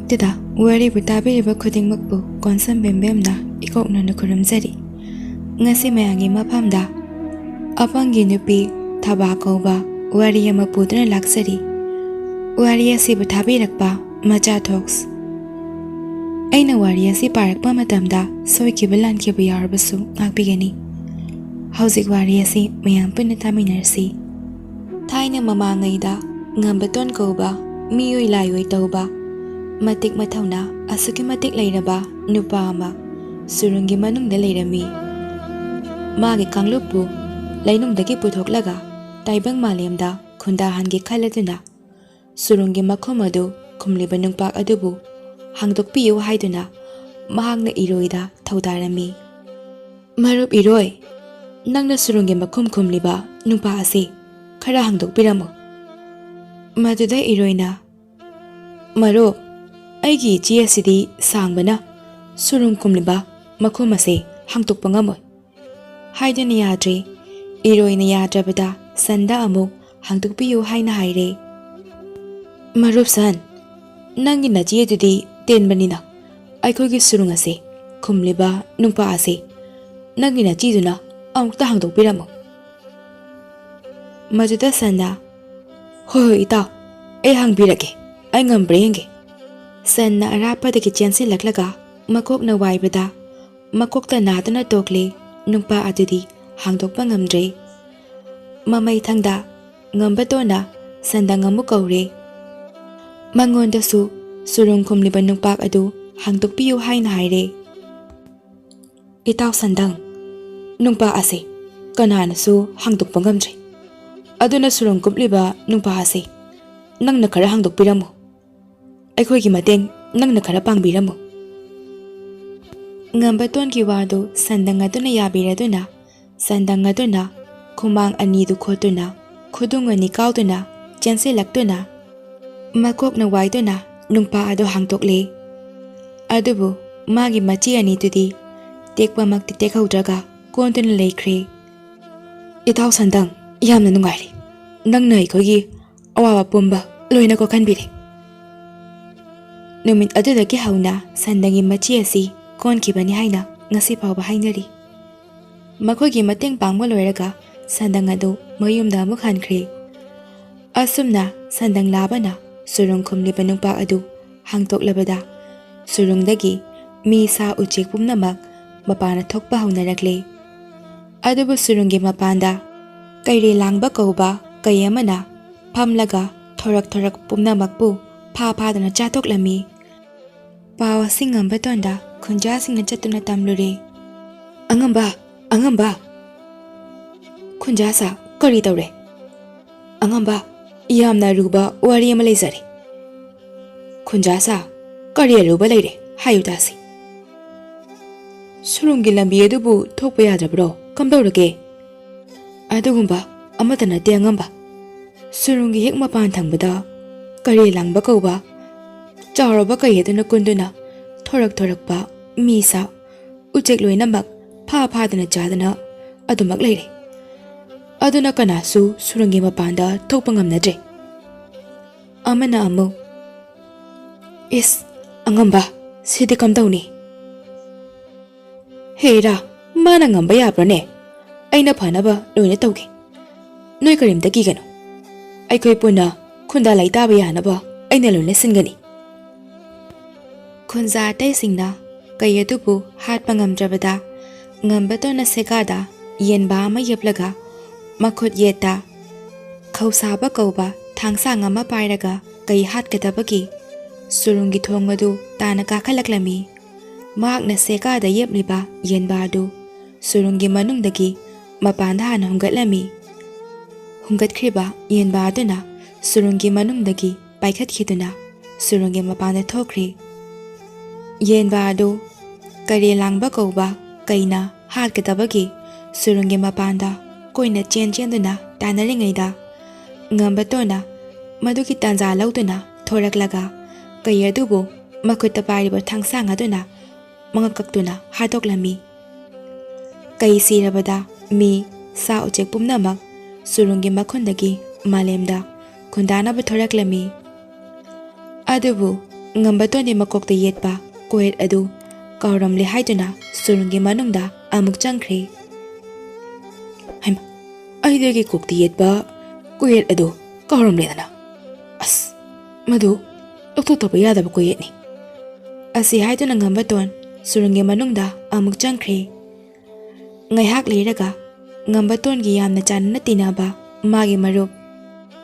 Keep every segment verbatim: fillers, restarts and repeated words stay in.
ꯇꯨꯗ ꯋꯥꯔꯤꯕꯨ ꯇꯥꯕꯤꯔꯤꯕ ꯈꯨꯗꯤꯡꯃꯛꯄꯨ ꯀꯣꯟꯁꯝ ꯕꯦꯝꯕꯦꯝꯅ ꯏꯀꯣꯛꯅꯅ ꯈꯨꯔꯨꯝꯖꯔꯤ꯫ ꯉꯁꯤ ꯃꯌꯥꯝꯒꯤ ꯃꯐꯝꯗ ꯑꯄꯪꯒꯤ ꯅꯨꯄꯤ ꯊꯕꯥ ꯀꯧꯕ ꯋꯥꯔꯤ ꯑꯃ ꯄꯨꯗꯨꯅ ꯂꯥꯛꯆꯔꯤ꯫ ꯋꯥꯔꯤ ꯑꯁꯤꯕꯨ ꯊꯥꯕꯤꯔꯛꯄ ꯃꯆꯥ ꯊꯣꯛꯁ꯫ ꯑꯩꯅ ꯋꯥꯔꯤ ꯑꯁꯤ ꯄꯥꯔꯛꯄ ꯃꯇꯝꯗ ꯁꯣꯏꯈꯤꯕ ꯂꯥꯟꯈꯤꯕ ꯌꯥꯎꯔꯕꯁꯨ ꯉꯥꯛꯄꯤꯒꯅꯤ꯫ ꯍꯧꯖꯤꯛ ꯋꯥꯔꯤ ꯑꯁꯤ ꯃꯌꯥꯝ ꯄꯨꯟꯅ ꯇꯥꯃꯤꯟꯅꯔꯁꯤ꯫ ꯊꯥꯏꯅ ꯃꯃꯥꯡꯉꯩꯗ ꯉꯝꯕꯇꯣꯟ ꯀꯧꯕ ꯃꯤꯑꯣꯏ ꯂꯥꯏꯑꯣꯏ ꯇꯧꯕ ꯃꯇꯤꯛ ꯃꯊꯧꯅꯥ ꯑꯁꯨꯛꯀꯤ ꯃꯇꯤꯛ ꯂꯩꯔꯕ ꯅꯨꯄꯥ ꯑꯃ ꯁꯨꯔꯨꯡꯒꯤ ꯃꯅꯨꯡꯗ ꯂꯩꯔꯝꯃꯤ꯫ ꯃꯥꯒꯤ ꯀꯥꯡꯂꯨꯞꯄꯨ ꯂꯩꯅꯨꯡꯗꯒꯤ ꯄꯨꯊꯣꯛꯂꯒ ꯇꯥꯏꯕꯪ ꯃꯥꯂꯦꯝꯗ ꯈꯨꯟꯗꯥꯍꯟꯒꯦ ꯈꯜꯂꯗꯨꯅ ꯁꯨꯔꯨꯡꯒꯤ ꯃꯈꯨꯝ ꯑꯗꯨ ꯈꯨꯝꯂꯤꯕ ꯅꯨꯡꯄꯥꯛ ꯑꯗꯨꯕꯨ ꯍꯥꯡꯗꯣꯛꯄꯤꯌꯨ ꯍꯥꯏꯗꯨꯅ ꯃꯍꯥꯛꯅ ꯏꯔꯣꯏꯗ ꯊꯧꯗꯥꯔꯝꯃꯤ꯫ "ꯃꯔꯨꯞ ꯏꯔꯣꯏ, ꯅꯪꯅ ꯁꯨꯔꯨꯡꯒꯤ ꯃꯈꯨꯝ ꯈꯨꯝꯂꯤꯕ ꯅꯨꯄꯥ ꯑꯁꯤ ꯈꯔ ꯍꯥꯡꯗꯣꯛꯄꯤꯔꯝꯃꯨ꯫" ꯃꯗꯨꯗ ꯏꯔꯣꯏꯅ, "ꯃꯔꯨꯞ, ꯑꯩꯒꯤ ꯏꯆꯦ ꯑꯁꯤꯗꯤ ꯁꯥꯡꯕꯅ ꯁꯨꯔꯨꯡ ꯈꯨꯝꯂꯤꯕ ꯃꯈꯨꯝ ꯑꯁꯤ ꯍꯥꯡꯗꯣꯛꯄ ꯉꯝꯃꯣꯏ" ꯍꯥꯏꯗꯨꯅ ꯌꯥꯗ꯭ꯔꯦ꯫ ꯏꯔꯣꯏꯅ ꯌꯥꯗ꯭ꯔꯕꯗ ꯁꯟꯗ ꯑꯃꯨꯛ ꯍꯥꯡꯗꯣꯛꯄꯤꯌꯨ ꯍꯥꯏꯅ ꯍꯥꯏꯔꯦ꯫ "ꯃꯔꯨꯞ ꯁꯟ, ꯅꯪꯒꯤ ꯅꯆꯦꯗꯨꯗꯤ ꯇꯦꯟꯕꯅꯤꯅ ꯑꯩꯈꯣꯏꯒꯤ ꯁꯨꯔꯨꯡ ꯑꯁꯤ ꯈꯨꯝꯂꯤꯕ ꯅꯨꯄꯥ ꯑꯁꯤ ꯅꯪꯒꯤ ꯅꯆꯦꯗꯨꯅ ꯑꯃꯨꯛꯇ ꯍꯥꯡꯗꯣꯛꯄꯤꯔꯝꯃꯨ꯫" ꯃꯗꯨꯗ ꯁꯟꯅ, "ꯍꯣꯏ ꯍꯣꯏ ꯏꯇꯥꯎ, ꯑꯩ ꯍꯥꯡꯕꯤꯔꯒꯦ, ꯑꯩ ꯉꯝꯕ꯭ꯔꯥ ꯌꯦꯡꯒꯦ꯫" ꯁꯟꯅ ꯑꯔꯥꯞꯄꯗꯒꯤ ꯆꯦꯟꯁꯤꯜꯂꯛꯂꯒ ꯃꯀꯣꯛꯅ ꯋꯥꯏꯕꯗ ꯃꯀꯣꯛꯇ ꯅꯥꯗꯨꯅ ꯇꯣꯛꯂꯦ꯫ ꯅꯨꯄꯥ ꯑꯗꯨꯗꯤ ꯍꯥꯡꯗꯣꯛꯄ ꯉꯝꯗ꯭ꯔꯦ꯫ ꯃꯃꯩꯊꯪꯗ ꯉꯝꯕꯇꯣꯟꯅ ꯁꯟꯗꯪ ꯑꯃꯨꯛ ꯀꯧꯔꯦ꯫ ꯃꯉꯣꯟꯗꯁꯨ ꯁꯨꯔꯨꯡ ꯈꯨꯝꯂꯤꯕ ꯅꯨꯡꯄꯥꯛ ꯑꯗꯨ ꯍꯥꯡꯗꯣꯛꯄꯤꯌꯨ ꯍꯥꯏꯅ ꯍꯥꯏꯔꯦ꯫ "ꯏꯇꯥꯎ ꯁꯟꯗꯪ, ꯅꯨꯡꯄꯥꯛ ꯑꯁꯤ ꯀꯅꯥꯅꯁꯨ ꯍꯥꯡꯗꯣꯛꯄ ꯉꯝꯗ꯭ꯔꯦ꯫ ꯑꯗꯨꯅ ꯁꯨꯔꯨꯡ ꯈꯨꯝꯂꯤꯕ ꯅꯨꯡꯄꯥꯛ ꯑꯁꯤ ꯅꯪꯅ ꯈꯔ ꯍꯥꯡꯗꯣꯛꯄꯤꯔꯝꯃꯨ꯫ ꯑꯩꯈꯣꯏꯒꯤ ꯃꯇꯦꯡ ꯅꯪꯅ ꯈꯔ ꯄꯥꯡꯕꯤꯔꯝꯃꯨ꯫" ꯉꯝꯕꯇꯣꯟꯒꯤ ꯋꯥꯗꯨ ꯁꯟꯗꯪ ꯑꯗꯨꯅ ꯌꯥꯕꯤꯔꯗꯨꯅ ꯁꯟꯗꯪ ꯑꯗꯨꯅ ꯈꯨꯃꯥꯡ ꯑꯅꯤꯗꯨ ꯈꯣꯠꯇꯨꯅ, ꯈꯨꯗꯨꯡ ꯑꯅꯤ ꯀꯥꯎꯗꯨꯅ, ꯆꯦꯟꯁꯤꯜꯂꯛꯇꯨꯅ, ꯃꯀꯣꯛꯅ ꯋꯥꯏꯗꯨꯅ ꯅꯨꯡꯄꯥꯛ ꯑꯗꯨ ꯍꯥꯡꯗꯣꯛꯂꯦ꯫ ꯑꯗꯨꯕꯨ ꯃꯥꯒꯤ ꯃꯆꯤ ꯑꯅꯤꯗꯨꯗꯤ ꯇꯦꯛꯄꯃꯛꯇꯤ ꯇꯦꯛꯍꯧꯗ꯭ꯔꯒ ꯀꯣꯟꯗꯨꯅ ꯂꯩꯈ꯭ꯔꯦ꯫ "ꯏꯇꯥꯎ ꯁꯟꯗꯪ, ꯌꯥꯝꯅ ꯅꯨꯡꯉꯥꯏꯔꯦ꯫ ꯅꯪꯅ ꯑꯩꯈꯣꯏꯒꯤ ꯑꯋꯥꯕ ꯄꯨꯝꯕ ꯂꯣꯏꯅ ꯀꯣꯛꯍꯟꯕꯤꯔꯦ꯫" ꯅꯨꯃꯤꯠ ꯑꯗꯨꯗꯒꯤ ꯍꯧꯅ ꯁꯟꯗꯪꯒꯤ ꯃꯆꯤ ꯑꯁꯤ ꯀꯣꯟꯈꯤꯕꯅꯤ ꯍꯥꯏꯅ ꯉꯁꯤ ꯐꯥꯎꯕ ꯍꯥꯏꯅꯔꯤ꯫ ꯃꯈꯣꯏꯒꯤ ꯃꯇꯦꯡ ꯄꯥꯡꯕ ꯂꯣꯏꯔꯒ ꯁꯟꯗꯪ ꯑꯗꯨ ꯃꯌꯨꯝꯗ ꯑꯃꯨꯛ ꯍꯟꯈ꯭ꯔꯦ꯫ ꯑꯁꯨꯝꯅ ꯁꯟꯗꯪ ꯂꯥꯕꯅ ꯁꯨꯔꯨꯡ ꯈꯨꯝꯂꯤꯕ ꯅꯨꯄꯥ ꯑꯗꯨ ꯍꯥꯡꯗꯣꯛꯂꯕꯗ, ꯁꯨꯔꯨꯡꯗꯒꯤ ꯃꯤ, ꯁꯥ, ꯎꯆꯦꯛ ꯄꯨꯝꯅꯃꯛ ꯃꯄꯥꯟꯗ ꯊꯣꯛꯄ ꯍꯧꯅꯔꯛꯂꯦ꯫ ꯑꯗꯨꯕꯨ ꯁꯨꯔꯨꯡꯒꯤ ꯃꯄꯥꯟꯗ ꯀꯩꯔꯦ ꯂꯥꯡꯕ ꯀꯧꯕ ꯀꯩ ꯑꯃꯅ ꯐꯝꯂꯒ ꯊꯣꯔꯛ ꯊꯣꯔꯛ ꯄꯨꯝꯅꯃꯛꯄꯨ ꯐꯥ ꯐꯥꯗꯨꯅ ꯆꯥꯊꯣꯛꯂꯝꯃꯤ꯫ ꯄꯥꯎ ꯑꯁꯤ ꯉꯝꯕꯇꯣꯟꯗ ꯈꯨꯟꯖꯥꯁꯤꯡꯅ ꯆꯠꯇꯨꯅ ꯇꯝꯂꯨꯔꯦ꯫ "ꯑꯉꯝꯕ, ꯑꯉꯝꯕ!" "ꯈꯨꯟꯖꯥꯁꯥ, ꯀꯔꯤ ꯇꯧꯔꯦ?" "ꯑꯉꯝꯕ, ꯌꯥꯝꯅ ꯑꯔꯨꯕ ꯋꯥꯔꯤ ꯑꯃ ꯂꯩꯖꯔꯦ꯫" "ꯈꯨꯟꯖꯥꯁꯥ, ꯀꯔꯤ ꯑꯔꯨꯕ ꯂꯩꯔꯦ? ꯍꯥꯏꯌꯨ ꯇꯥꯁꯤ꯫" "ꯁꯨꯔꯨꯡꯒꯤ ꯂꯝꯕꯤ ꯑꯗꯨꯕꯨ ꯊꯣꯛꯄ ꯌꯥꯗ꯭ꯔꯕ꯭ꯔꯣ? ꯀꯝꯗꯧꯔꯒꯦ?" "ꯑꯗꯨꯒꯨꯝꯕ ꯑꯃꯠꯇ ꯅꯠꯇꯦ ꯑꯉꯝꯕ꯫ ꯁꯨꯔꯨꯡꯒꯤ ꯍꯦꯛ ꯃꯄꯥꯟ ꯊꯪꯕꯗ ꯀꯔꯦ ꯂꯥꯡꯕ ꯀꯧꯕ ꯆꯥꯎꯔꯕ ꯀꯩ ꯑꯗꯨꯅ ꯀꯨꯟꯗꯨꯅ ꯊꯣꯔꯛ ꯊꯣꯔꯛꯄ ꯃꯤ, ꯁꯥ, ꯎꯆꯦꯛ ꯂꯣꯏꯅꯃꯛ ꯐꯥ ꯐꯥꯗꯅ ꯆꯥꯗꯅ ꯑꯗꯨꯃꯛ ꯂꯩꯔꯦ꯫ ꯑꯗꯨꯅ ꯀꯅꯥꯁꯨ ꯁꯨꯔꯨꯡꯒꯤ ꯃꯄꯥꯟꯗ ꯊꯣꯛꯄ ꯉꯝꯅꯗ꯭ꯔꯦ꯫" ꯑꯃꯅ ꯑꯃꯨꯛ, "ꯏꯁ, ꯑꯉꯝꯕ, ꯁꯤꯗꯤ ꯀꯝꯗꯧꯅꯤ?" "ꯍꯦꯔꯥ, ꯃꯥꯅ ꯉꯝꯕ ꯌꯥꯕ꯭ꯔꯅꯦ? ꯑꯩꯅ ꯐꯅꯕ ꯂꯣꯏꯅ ꯇꯧꯒꯦ꯫ ꯅꯣꯏ ꯀꯔꯤꯝꯇ ꯀꯤꯒꯅꯨ꯫ ꯑꯩꯈꯣꯏ ꯄꯨꯟꯅ ꯈꯨꯟꯗꯥ ꯂꯩꯇꯥꯕ ꯌꯥꯅꯕ ꯑꯩꯅ ꯂꯣꯏꯅ ꯁꯤꯟꯒꯅꯤ꯫" ꯈꯨꯟꯖꯥ ꯑꯇꯩꯁꯤꯡꯅ ꯀꯩ ꯑꯗꯨꯕꯨ ꯍꯥꯠꯄ ꯉꯝꯗ꯭ꯔꯕꯗ, ꯉꯝꯕꯇꯣꯟꯅ ꯁꯦꯒꯥꯗ ꯌꯦꯟꯕꯥ ꯑꯃ ꯌꯦꯞꯂꯒ ꯃꯈꯨꯠ ꯌꯦꯠꯇ ꯈꯧꯁꯥꯕ ꯀꯧꯕ ꯊꯥꯡꯁꯥꯡ ꯑꯃ ꯄꯥꯏꯔꯒ ꯀꯩ ꯍꯥꯠꯀꯗꯕꯒꯤ ꯁꯨꯔꯨꯡꯒꯤ ꯊꯣꯡ ꯑꯗꯨ ꯇꯥꯅ ꯀꯥꯈꯠꯂꯛꯂꯝꯃꯤ꯫ ꯃꯍꯥꯛꯅ ꯁꯦꯒꯥꯗ ꯌꯦꯞꯂꯤꯕ ꯌꯦꯟꯕꯥ ꯑꯗꯨ ꯁꯨꯔꯨꯡꯒꯤ ꯃꯅꯨꯡꯗꯒꯤ ꯃꯄꯥꯟꯗ ꯍꯥꯟꯅ ꯍꯨꯝꯒꯠꯂꯝꯃꯤ꯫ ꯍꯨꯝꯒꯠꯈ꯭ꯔꯤꯕ ꯌꯦꯟꯕꯥ ꯑꯗꯨꯅ ꯁꯨꯔꯨꯡꯒꯤ ꯃꯅꯨꯡꯗꯒꯤ ꯄꯥꯏꯈꯠꯈꯤꯗꯨꯅ ꯁꯨꯔꯨꯡꯒꯤ ꯃꯄꯥꯟꯗ ꯊꯣꯛꯈ꯭ꯔꯤ꯫ ꯌꯦꯟꯕꯥ ꯑꯗꯨ ꯀꯔꯦ ꯂꯥꯡꯕ ꯀꯧꯕ ꯀꯩꯅ ꯍꯥꯠꯀꯗꯕꯒꯤ ꯁꯨꯔꯨꯡꯒꯤ ꯃꯄꯥꯟꯗ ꯀꯣꯏꯅ ꯆꯦꯟ ꯆꯦꯟꯗꯨꯅ ꯇꯥꯟꯅꯔꯤꯉꯩꯗ, ꯉꯝꯕꯇꯣꯟꯅ ꯃꯗꯨꯒꯤ ꯇꯥꯟꯖꯥ ꯂꯧꯗꯨꯅ ꯊꯣꯔꯛꯂꯒ ꯀꯩ ꯑꯗꯨꯕꯨ ꯃꯈꯨꯠꯇ ꯄꯥꯏꯔꯤꯕ ꯊꯥꯡꯁꯥꯡ ꯑꯗꯨꯅ ꯃꯉꯛ ꯀꯛꯇꯨꯅ ꯍꯥꯠꯇꯣꯛꯂꯝꯃꯤ꯫ ꯀꯩ ꯁꯤꯔꯕꯗ ꯃꯤ, ꯁꯥ ꯎꯆꯦꯛ ꯄꯨꯝꯅꯃꯛ ꯁꯨꯔꯨꯡꯒꯤ ꯃꯈꯨꯟꯗꯒꯤ ꯃꯥꯂꯦꯝꯗ ꯈꯨꯟꯗꯥꯅꯕ ꯊꯣꯔꯛꯂꯝꯃꯤ꯫ ꯑꯗꯨꯕꯨ ꯉꯝꯕꯇꯣꯟꯗꯤ ꯃꯀꯣꯛꯇ ꯌꯦꯠꯄ ꯀꯣꯌꯦꯠ ꯑꯗꯨ ꯀꯥꯎꯔꯝꯂꯦ ꯍꯥꯏꯗꯨꯅ ꯁꯨꯔꯨꯡꯒꯤ ꯃꯅꯨꯡꯗ ꯑꯃꯨꯛ ꯆꯪꯈ꯭ꯔꯦ꯫ "ꯍꯩꯃꯥ, ꯑꯩꯗꯤ ꯑꯩꯒꯤ ꯀꯣꯛꯇ ꯌꯦꯠꯄ ꯀꯣꯌꯦꯠ ꯑꯗꯨ ꯀꯥꯎꯔꯝꯂꯦꯗꯅ꯫ ꯑꯁ, ꯃꯗꯨ ꯂꯧꯊꯣꯛꯇꯕ ꯌꯥꯗꯕ ꯀꯣꯌꯦꯠꯅꯤ"꯫ ꯑꯁꯤ ꯍꯥꯏꯗꯨꯅ ꯉꯝꯕꯇꯣꯟ ꯁꯨꯔꯨꯡꯒꯤ ꯃꯅꯨꯡꯗ ꯑꯃꯨꯛ ꯆꯪꯈ꯭ꯔꯦ꯫ ꯉꯥꯏꯍꯥꯛ ꯂꯩꯔꯒ ꯉꯝꯕꯇꯣꯟꯒꯤ ꯌꯥꯝꯅ ꯆꯥꯟꯅꯅ ꯇꯤꯟꯅꯕ ꯃꯥꯒꯤ ꯃꯔꯨꯞ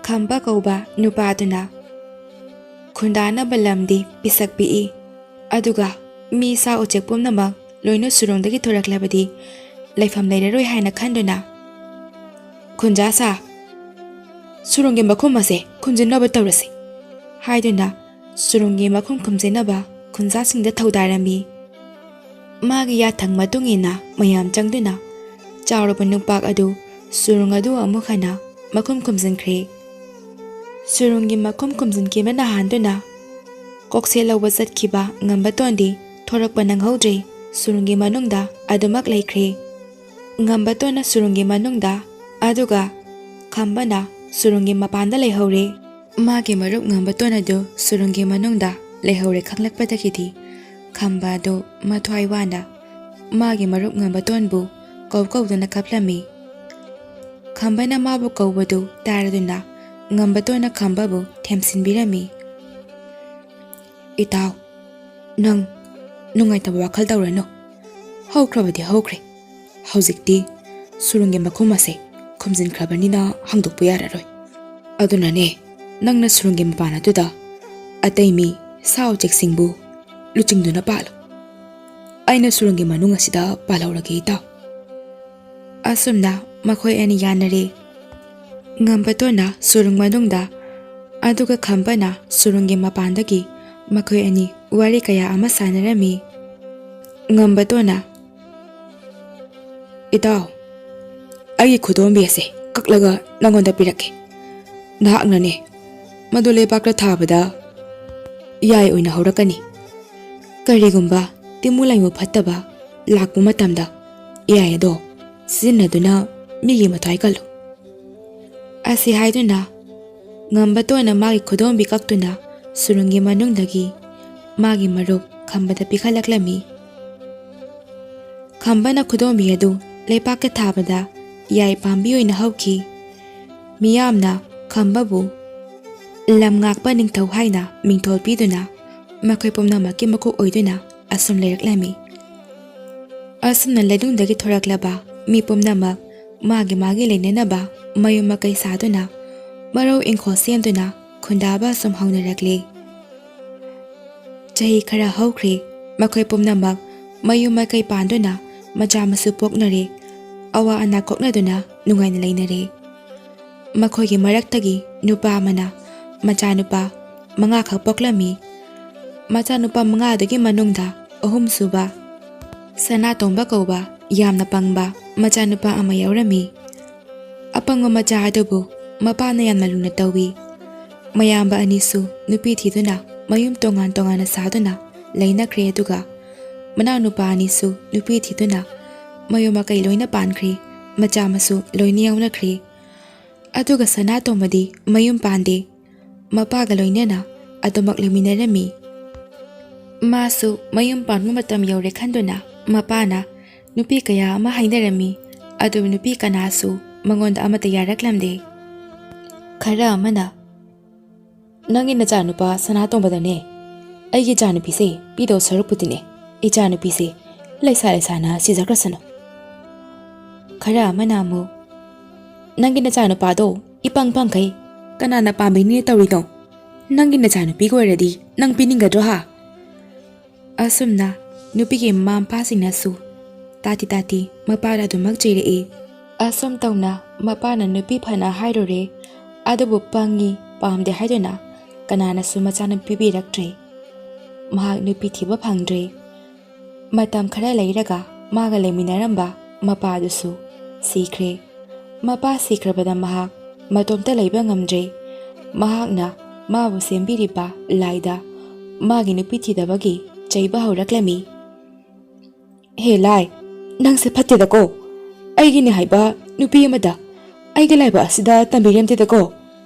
ꯈꯝꯕ ꯀꯧꯕ ꯅꯨꯄꯥ ꯑꯗꯨꯅ ꯈꯨꯟꯗꯥꯅꯕ ꯂꯝꯗꯤ ꯄꯤꯁꯛ ꯄꯤꯛꯏ, ꯑꯗꯨꯒ ꯃꯤ ꯁꯥ ꯎꯆꯦꯛ ꯄꯨꯝꯅꯃꯛ ꯂꯣꯏꯅ ꯁꯨꯔꯨꯡꯗꯒꯤ ꯊꯣꯔꯛꯂꯕꯗꯤ ꯂꯩꯐꯝ ꯂꯩꯔꯔꯣꯏ ꯍꯥꯏꯅ ꯈꯟꯗꯨꯅ, "ꯈꯨꯟꯖꯥ ꯁꯥ, ꯁꯨꯔꯨꯡꯒꯤ ꯃꯈꯨꯝ ꯑꯁꯦ ꯈꯨꯝꯖꯤꯟꯅꯕ ꯇꯧꯔꯁꯤ" ꯍꯥꯏꯗꯨꯅ ꯁꯨꯔꯨꯡꯒꯤ ꯃꯈꯨꯝ ꯈꯨꯝꯖꯤꯟꯅꯕ ꯈꯨꯟꯖꯥꯁꯤꯡꯗ ꯊꯧꯗꯥꯔꯝꯃꯤ꯫ ꯃꯥꯒꯤ ꯌꯥꯊꯪ ꯃꯇꯨꯡ ꯏꯟꯅ ꯃꯌꯥꯝ ꯆꯪꯗꯨꯅ ꯆꯥꯎꯔꯕ ꯅꯨꯡꯄꯥꯛ ꯑꯗꯨ ꯁꯨꯔꯨꯡ ꯑꯗꯨ ꯑꯃꯨꯛ ꯍꯟꯅ ꯃꯈꯨꯝ ꯈꯨꯝꯖꯤꯟꯈ꯭ꯔꯦ꯫ ꯁꯨꯔꯨꯡꯒꯤ ꯃꯈꯨꯝ ꯈꯨꯝꯖꯤꯟꯈꯤꯕꯅ ꯍꯥꯟꯗꯨꯅ ꯀꯣꯛꯁꯦ ꯂꯧꯕ ꯆꯠꯈꯤꯕ ꯉꯝꯕꯇꯣꯟꯗꯤ ꯊꯣꯔꯛꯄ ꯅꯪꯍꯧꯗ꯭ꯔꯦ, ꯁꯨꯔꯨꯡꯒꯤ ꯃꯅꯨꯡꯗ ꯑꯗꯨꯃꯛ ꯂꯩꯈ꯭ꯔꯦ꯫ ꯉꯝꯕꯇꯣꯟꯅ ꯁꯨꯔꯨꯡꯒꯤ ꯃꯅꯨꯡꯗ, ꯑꯗꯨꯒ ꯈꯝꯕꯅ ꯁꯨꯔꯨꯡꯒꯤ ꯃꯄꯥꯟꯗ ꯂꯩꯍꯧꯔꯦ꯫ ꯃꯥꯒꯤ ꯃꯔꯨꯞ ꯉꯝꯕꯇꯣꯟ ꯑꯗꯨ ꯁꯨꯔꯨꯡꯒꯤ ꯃꯅꯨꯡꯗ ꯂꯩꯍꯧꯔꯦ ꯈꯪꯂꯛꯄꯗꯒꯤꯗꯤ ꯈꯝꯕ ꯑꯗꯨ ꯃꯊ꯭ꯋꯥꯏ ꯋꯥꯅ ꯃꯥꯒꯤ ꯃꯔꯨꯞ ꯉꯝꯕꯇꯣꯟꯕꯨ ꯀꯧ ꯀꯧꯗꯨꯅ ꯀꯞꯂꯝꯃꯤ꯫ ꯈꯝꯕꯅ ꯃꯥꯕꯨ ꯀꯧꯕꯗꯨ ꯇꯥꯔꯗꯨꯅ ꯉꯝꯕꯇꯣꯟꯅ ꯈꯝꯕꯕꯨ ꯊꯦꯝꯖꯤꯟꯕꯤꯔꯝꯃꯤ꯫ "ꯏꯇꯥꯎ, ꯅꯪ ꯅꯨꯡꯉꯥꯏꯇꯕ ꯋꯥꯈꯜ ꯇꯧꯔꯅꯨ꯫ ꯍꯧꯈ꯭ꯔꯕꯗꯤ ꯍꯧꯈ꯭ꯔꯦ꯫ ꯍꯧꯖꯤꯛꯇꯤ ꯁꯨꯔꯨꯡꯒꯤ ꯃꯈꯨꯝ ꯑꯁꯦ ꯈꯨꯝꯖꯤꯟꯈ꯭ꯔꯕꯅꯤꯅ ꯍꯥꯡꯗꯣꯛꯄ ꯌꯥꯔꯔꯣꯏ꯫ ꯑꯗꯨꯅꯅꯦ, ꯅꯪꯅ ꯁꯨꯔꯨꯡꯒꯤ ꯃꯄꯥꯟ ꯑꯗꯨꯗ ꯑꯇꯩ ꯃꯤ ꯁꯥ ꯎꯆꯦꯛꯁꯤꯡꯕꯨ ꯂꯨꯆꯤꯡꯗꯨꯅ ꯄꯥꯜꯂꯨ꯫ ꯑꯩꯅ ꯁꯨꯔꯨꯡꯒꯤ ꯃꯅꯨꯡ ꯑꯁꯤꯗ ꯄꯥꯜꯍꯧꯔꯒꯦ, ꯏꯇꯥꯎ"꯫ ꯑꯁꯨꯝꯅ ꯃꯈꯣꯏ ꯑꯅꯤ ꯌꯥꯅꯔꯦ꯫ ꯉꯝꯕꯇꯣꯟꯅ ꯁꯨꯔꯨꯡ ꯃꯅꯨꯡꯗ, ꯑꯗꯨꯒ ꯈꯝꯕꯅ ꯁꯨꯔꯨꯡꯒꯤ ꯃꯄꯥꯟꯗꯒꯤ ꯃꯈꯣꯏ ꯑꯅꯤ ꯋꯥꯔꯤ ꯀꯌꯥ ꯑꯃ ꯁꯥꯟꯅꯔꯝꯃꯤ꯫ ꯉꯝꯕꯇꯣꯟꯅ, "ꯏꯇꯥꯎ, ꯑꯩꯒꯤ ꯈꯨꯗꯣꯝꯕꯤ ꯑꯁꯦ ꯀꯛꯂꯒ ꯅꯉꯣꯟꯗ ꯄꯤꯔꯛꯀꯦ꯫ ꯅꯍꯥꯛꯅꯅꯦ, ꯃꯗꯨ ꯂꯩꯕꯥꯛꯇ ꯊꯥꯕꯗ ꯌꯥꯏ ꯑꯣꯏꯅ ꯍꯧꯔꯛꯀꯅꯤ꯫ ꯀꯔꯤꯒꯨꯝꯕ ꯇꯤꯃꯨ ꯂꯩꯃꯨ ꯐꯠꯇꯕ ꯂꯥꯛꯄ ꯃꯇꯝꯗ ꯌꯥꯏ ꯑꯗꯣ ꯁꯤꯖꯤꯟꯅꯗꯨꯅ ꯃꯤꯒꯤ ꯃꯊ꯭ꯋꯥꯏ ꯀꯜꯂꯨ"꯫ ꯑꯁꯤ ꯍꯥꯏꯗꯨꯅ ꯉꯝꯕꯇꯣꯟꯅ ꯃꯥꯒꯤ ꯈꯨꯗꯣꯝꯕꯤ ꯀꯛꯇꯨꯅ ꯁꯨꯔꯨꯡꯒꯤ ꯃꯅꯨꯡꯗꯒꯤ ꯃꯥꯒꯤ ꯃꯔꯨꯞ ꯈꯝꯕꯗ ꯄꯤꯈꯠꯂꯛꯂꯝꯃꯤ꯫ ꯈꯝꯕꯅ ꯈꯨꯗꯣꯝꯕꯤ ꯑꯗꯨ ꯂꯩꯄꯥꯛꯇ ꯊꯥꯕꯗ ꯌꯥꯏ ꯄꯥꯝꯕꯤ ꯑꯣꯏꯅ ꯍꯧꯈꯤ꯫ ꯃꯤꯌꯥꯝꯅ ꯈꯝꯕꯕꯨ ꯂꯝ ꯉꯥꯛꯄ ꯅꯤꯡꯊꯧ ꯍꯥꯏꯅ ꯃꯤꯡꯊꯣꯜ ꯄꯤꯗꯨꯅ ꯃꯈꯣꯏ ꯄꯨꯝꯅꯃꯛꯀꯤ ꯃꯀꯣꯛ ꯑꯣꯏꯗꯨꯅ ꯑꯁꯨꯝ ꯂꯩꯔꯛꯂꯝꯃꯤ꯫ ꯑꯁꯨꯝꯅ ꯂꯩꯅꯨꯡꯗꯒꯤ ꯊꯣꯔꯛꯂꯕ ꯃꯤ ꯄꯨꯝꯅꯃꯛ ꯃꯥꯒꯤ ꯃꯥꯒꯤ ꯂꯩꯅꯅꯕ ꯃꯌꯨꯝ ꯃꯀꯩ ꯁꯥꯗꯨꯅ ꯃꯔꯧ ꯏꯪꯈꯣꯜ ꯁꯦꯝꯗꯨꯅ ꯈꯨꯟꯗꯥꯕ ꯑꯁꯨꯝ ꯍꯧꯅꯔꯛꯂꯤ꯫ ꯆꯍꯤ ꯈꯔ ꯍꯧꯈ꯭ꯔꯦ꯫ ꯃꯈꯣꯏ ꯄꯨꯝꯅꯃꯛ ꯃꯌꯨꯝ ꯃꯀꯩ ꯄꯥꯟꯗꯨꯅ ꯃꯆꯥ ꯃꯁꯨ ꯄꯣꯛꯅꯔꯦ꯫ ꯑꯋꯥ ꯑꯅꯥ ꯀꯣꯛꯅꯗꯨꯅ ꯅꯨꯡꯉꯥꯏꯅ ꯂꯩꯅꯔꯦ꯫ ꯃꯈꯣꯏꯒꯤ ꯃꯔꯛꯇꯒꯤ ꯅꯨꯄꯥ ꯑꯃꯅ ꯃꯆꯥꯅꯨꯄꯥ ꯃꯉꯥꯈꯛ ꯄꯣꯛꯂꯝꯃꯤ꯫ ꯃꯆꯥꯅꯨꯄꯥ ꯃꯉꯥꯗꯨꯒꯤ ꯃꯅꯨꯡꯗ ꯑꯍꯨꯝꯁꯨꯕ ꯁꯅꯥꯇꯣꯝꯕ ꯀꯧꯕ ꯌꯥꯝꯅ ꯄꯪꯕ ꯃꯆꯥꯅꯨꯄꯥ ꯑꯃ ꯌꯥꯎꯔꯝꯃꯤ꯫ ꯑꯄꯪꯕ ꯃꯆꯥ ꯑꯗꯨꯕꯨ ꯃꯄꯥꯅ ꯌꯥꯝꯅ ꯂꯨꯅ ꯇꯧꯏ꯫ ꯃꯌꯥꯝꯕ ꯑꯅꯤꯁꯨ ꯅꯨꯄꯤ ꯊꯤꯗꯨꯅ ꯃꯌꯨꯝ ꯇꯣꯉꯥꯟ ꯇꯣꯉꯥꯟꯅ ꯁꯥꯗꯨꯅ ꯂꯩꯅꯈ꯭ꯔꯦ, ꯑꯗꯨꯒ ꯃꯅꯥꯎꯅꯨꯄꯥ ꯑꯅꯤꯁꯨ ꯅꯨꯄꯤ ꯊꯤꯗꯨꯅ ꯃꯌꯨꯝ ꯃꯀꯩ ꯂꯣꯏꯅ ꯄꯥꯟꯈ꯭ꯔꯦ, ꯃꯆꯥ ꯃꯁꯨ ꯂꯣꯏꯅ ꯌꯥꯎꯅꯈ꯭ꯔꯦ꯫ ꯑꯗꯨꯒ ꯁꯅꯥꯇꯣꯝꯕꯗꯤ ꯃꯌꯨꯝ ꯄꯥꯟꯗꯦ꯫ ꯃꯄꯥꯒ ꯂꯣꯏꯅꯅ ꯑꯗꯨꯃꯛ ꯂꯩꯃꯤꯟꯅꯔꯝꯃꯤ꯫ ꯃꯥꯁꯨ ꯃꯌꯨꯝ ꯄꯥꯟꯕ ꯃꯇꯝ ꯌꯧꯔꯦ ꯈꯟꯗꯨꯅ ꯃꯄꯥꯅ ꯅꯨꯄꯤ ꯀꯌꯥ ꯑꯃ ꯍꯥꯏꯅꯔꯝꯃꯤ꯫ ꯑꯗꯨꯕꯨ ꯅꯨꯄꯤ ꯀꯅꯥꯁꯨ ꯃꯉꯣꯟꯗ ꯑꯃꯠꯇ ꯌꯥꯔꯛꯂꯝꯗꯦ꯫ ꯈꯔ ꯑꯃꯅ, "ꯅꯪꯒꯤ ꯅꯆꯥꯅꯨꯄꯥ ꯁꯅꯥꯇꯣꯝꯕꯗꯅꯦ ꯑꯩꯒꯤ ꯏꯆꯥꯅꯨꯄꯤꯁꯦ ꯄꯤꯗꯧ ꯁꯔꯨꯛꯄꯨꯗꯤꯅꯦ, ꯏꯆꯥꯅꯨꯄꯤꯁꯦ ꯂꯩꯁꯥ ꯂꯩꯁꯥꯅ ꯁꯤꯖꯈ꯭ꯔꯁꯅꯨ"꯫ ꯈꯔ ꯑꯃꯅ ꯑꯃꯨꯛ, "ꯅꯪꯒꯤ ꯅꯆꯥꯅꯨꯄꯥꯗꯣ ꯏꯄꯪ ꯄꯪꯈꯩ ꯀꯅꯥꯅ ꯄꯥꯝꯕꯤꯅꯤ ꯇꯧꯔꯤꯅꯣ? ꯅꯪꯒꯤ ꯅꯆꯥꯅꯨꯄꯤꯒ ꯑꯣꯏꯔꯗꯤ ꯅꯪ ꯄꯤꯅꯤꯡꯒꯗ꯭ꯔꯣ ꯍꯥ?" ꯑꯁꯨꯝꯅ ꯅꯨꯄꯤꯒꯤ ꯃꯃꯥ ꯃꯄꯥꯁꯤꯡꯅꯁꯨ ꯇꯥꯇꯤ ꯇꯥꯇꯤ ꯃꯄꯥꯗ ꯑꯗꯨꯃꯛ ꯆꯩꯔꯛꯏ꯫ ꯑꯁꯨꯝ ꯇꯧꯅ ꯃꯄꯥꯅ ꯅꯨꯄꯤ ꯐꯅ ꯍꯥꯏꯔꯨꯔꯦ, ꯑꯗꯨꯕꯨ ꯄꯪꯉꯤ, ꯄꯥꯝꯗꯦ ꯍꯥꯏꯗꯨꯅ ꯀꯅꯥꯅꯁꯨ ꯃꯆꯥꯅꯨꯄꯤ ꯄꯤꯕꯤꯔꯛꯇ꯭ꯔꯦ꯫ ꯃꯍꯥꯛ ꯅꯨꯄꯤ ꯊꯤꯕ ꯐꯪꯗ꯭ꯔꯦ꯫ ꯃꯇꯝ ꯈꯔ ꯂꯩꯔꯒ ꯃꯥꯒ ꯂꯩꯃꯤꯟꯅꯔꯝꯕ ꯃꯄꯥꯗꯨꯁꯨ ꯁꯤꯈ꯭ꯔꯦ꯫ ꯃꯄꯥ ꯁꯤꯈ꯭ꯔꯕꯗ ꯃꯍꯥꯛ ꯃꯇꯣꯝꯇ ꯂꯩꯕ ꯉꯝꯗ꯭ꯔꯦ꯫ ꯃꯍꯥꯛꯅ ꯃꯥꯕꯨ ꯁꯦꯝꯕꯤꯔꯤꯕ ꯂꯥꯏꯗ ꯃꯥꯒꯤ ꯅꯨꯄꯤ ꯊꯤꯗꯕꯒꯤ ꯆꯩꯕ ꯍꯧꯔꯛꯂꯝꯃꯤ꯫ "ꯍꯦ ꯂꯥꯏ, ꯅꯪꯁꯦ ꯐꯠꯇꯦꯗꯀꯣ꯫ ꯑꯩꯒꯤꯅꯦ ꯍꯥꯏꯕ ꯅꯨꯄꯤ ꯑꯃꯗ ꯑꯩꯒꯤ ꯂꯥꯏꯕꯛ ꯑꯁꯤꯗ ꯇꯝꯕꯤꯔꯝꯗꯦꯗꯀꯣ꯫